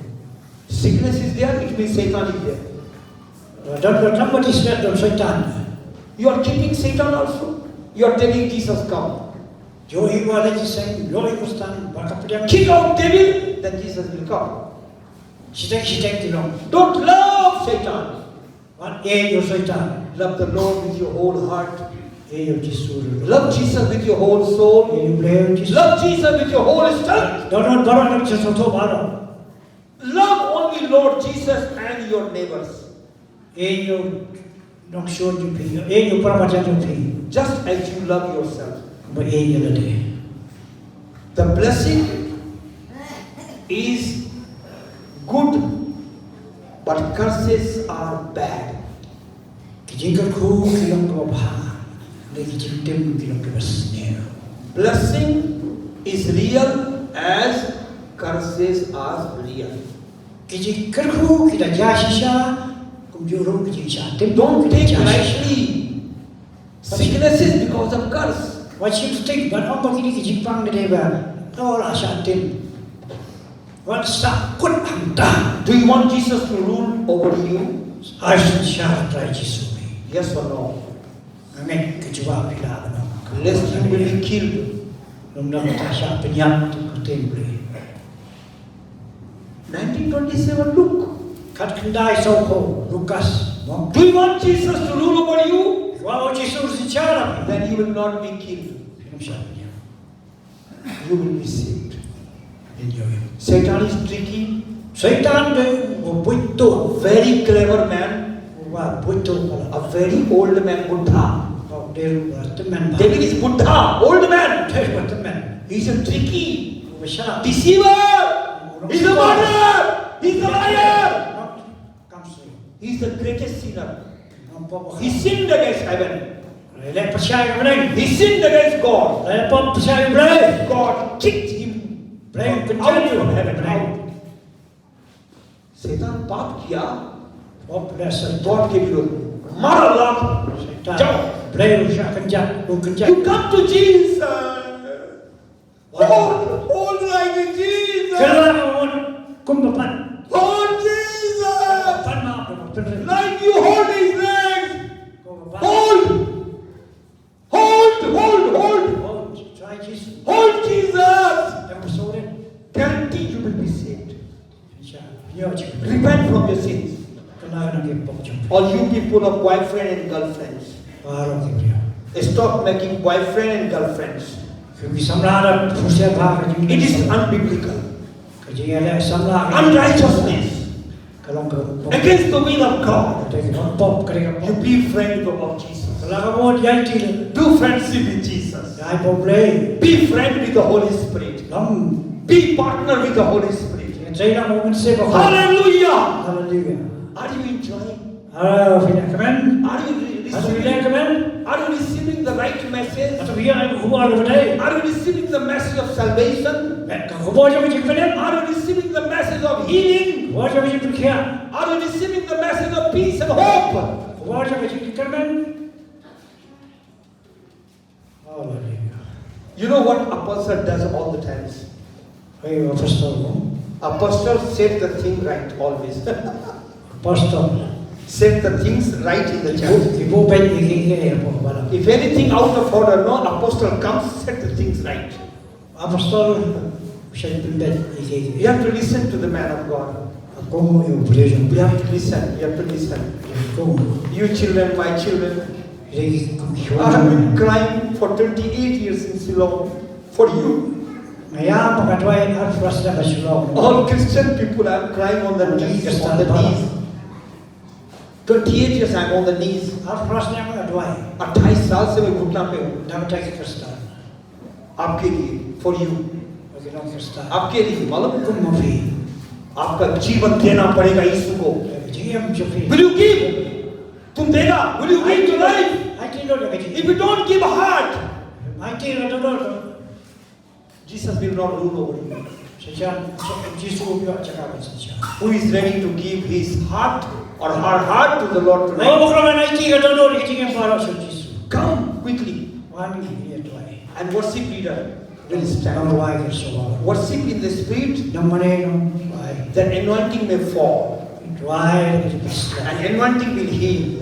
Sickness is there, it means Satan is there. Don don don ba ti sret don Satan. You are keeping Satan also. You are telling Jesus, "Come." Ïohi ba la Jisu, ïohi ba Satan, ba ka pdiang. Kick out devil, then Jesus will come. Shiteng shiteng ti long. Don't love Satan. Wat ïeit ïa u Satan. Love the Lord with your whole heart. Ïeit ïa u Jisu. Love Jesus with your whole soul. Ïeit ïa u Blei ïa u Jisu. Love Jesus with your whole strength. Don don baroh na ka jingsngewthuh baroh. Love only Lord Jesus and your neighbors. Ïeit ïa u nongshun jong phi, ïeit ïa u para marjan jong phi. Just as you love yourself. Kumba ïeit ïa lade. The blessing is good, but curses are bad. Ki jingkyrkhu ki long kiba bha, hynrei ki jingtim ki long kiba sniew. Blessing is real as curses are real. Ki jingkyrkhu ki da jia shisha, kumjuh ruh ki jingshah tim. Don't take lightly sicknesses because of curse. Wat shim sting, wat ong ba kine ki jingpang ki dei ba, oh, la shah tim. Wan sa kut hangta. Do you want Jesus to rule over you? Ai synshar Trai Jisu phi? Yes or no? Nga ngeit ka jubab phi la ban ong. Lest you will be killed. Lum dang ta sha pynïap tu ka tem bre. Nineteen twenty-seven, Luke. Khat khyndai saw ko Lukas. Do you want Jesus to rule over you? Wa o Jisu synshar? Then you will not be killed. Phi ym sha pynïap. You will be saved. In your Satan is tricky. Satan de u buit to. Very clever man. Wa buit to. A very old man, Buddha. Wa de u tymmen. David is Buddha, old man. David wa tymmen. He's a tricky deceiver. He's a murderer. He's a liar. He's the greatest sinner. He sinned against heaven. He sinned against God. God kicked him out from heaven. Out. Satan पाप किया, God के विरोध में। मारा लात, जाओ। You come to Jesus. Hold, hold like Jesus. Kylla kum ba pat. Hold Jesus. Pat ma ba pat. Like you hold his legs. Hold. Hold, hold, hold. Hold, try Jesus. Hold Jesus. Guarantee you will be saved. Repent from your sins. All you people of boyfriend and girlfriends, stop making boyfriend and girlfriends. It is unbiblical. Unrighteousness. Against the will of God. You be friend of Jesus. Do friendship with Jesus. Be friend with the Holy Spirit. Be partner with the Holy Spirit. Hallelujah. Hallelujah. Are you enjoying? Are you re- receiving? Are you receiving the right message? Are you receiving the message of salvation? Are you receiving the message of healing? Are you receiving the message of peace and hope? Hallelujah. You know what apostle does all the times? Hey, apostle. Apostle set the thing right always. Apostle set the things right in the church. If anything out of order, no apostle comes, set the things right. Apostle, you have to listen to the man of God. You have to listen. You have to listen. You children, my children, I have been crying for twenty-eight years in Shillong for you. All Christian people, I am crying on the knees, on the knees. Twenty-eight years I am on the knees. अठाईस साल से मैं घुटना पे हूँ। आपके लिए, for you. आपके लिए, मालूम है? आपका जीवन देना पड़ेगा यीशु को। Will you give? तुम देगा? Will you give your life? If you don't give heart, Jesus will not rule over you. Who is ready to give his heart or her heart to the Lord tonight? Come quickly. And worship leader will stand. Worship in the spirit. That anointing may fall. An anointing will heal.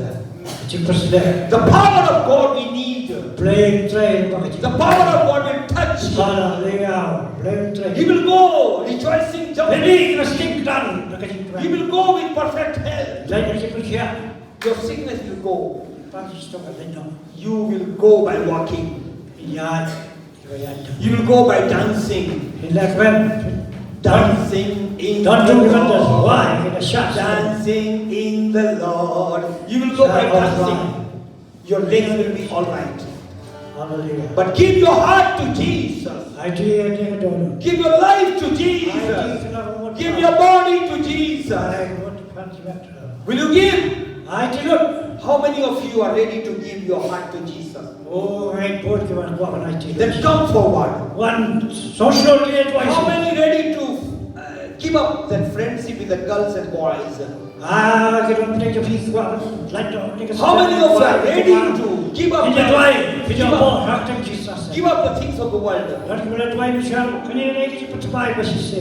The power of God we need. The power of God will touch you. You will go rejoicing, jumping. You will go with perfect health. Your sickness will go. You will go by walking. You will go by dancing. Dancing in the Lord. Dancing in the Lord. You will go by dancing. Your legs will be all right. Hallelujah. But give your heart to Jesus. Give your life to Jesus. Give your body to Jesus. Will you give? How many of you are ready to give your heart to Jesus? Then come forward. How many ready to uh, give up that friendship with the girls and boys? How many of you are ready to Give up. Phin ïa duwai, phin ïa duwai ha ka kyrteng Jisas. Give up the things of the world. Lada phi la duwai, phi ïa duwai, phin ïa duwai.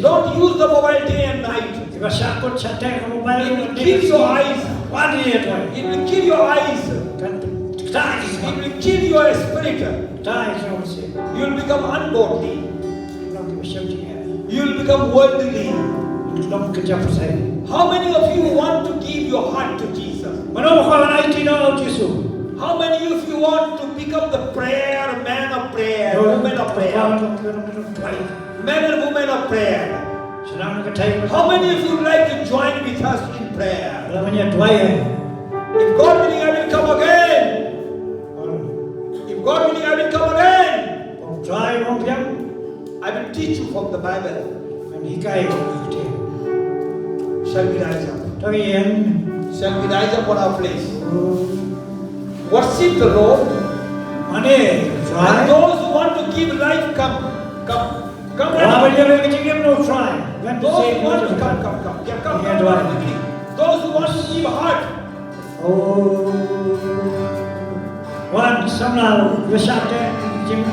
Don't use the mobile day and night. Phi ïa shah kut shah teh ha mobile. It will kill your eyes. Wan ïa duwai. It will kill your eyes. Kan kata. It will kill your spirit. Kata. You'll become ungodly. You'll become worldly. How many of you want to give your heart to Jesus? Mano ba kwah ban aiti noh ïa u Jisu? How many of you want to become the prayer man of prayer, woman of prayer? Men and women of prayer. How many of you like to join with us in prayer? If God willing, I will come again. If God willing, I will come again. I will teach you from the Bible. Shall we rise up? Shall we rise up on our place? Worship the Lord. And those who want to give life, come, come, come. Those who want to come, come, come. Yeah, come, come, come quickly. Those who want to give heart. Oh. Wan, samla, ïa shah teh, jing,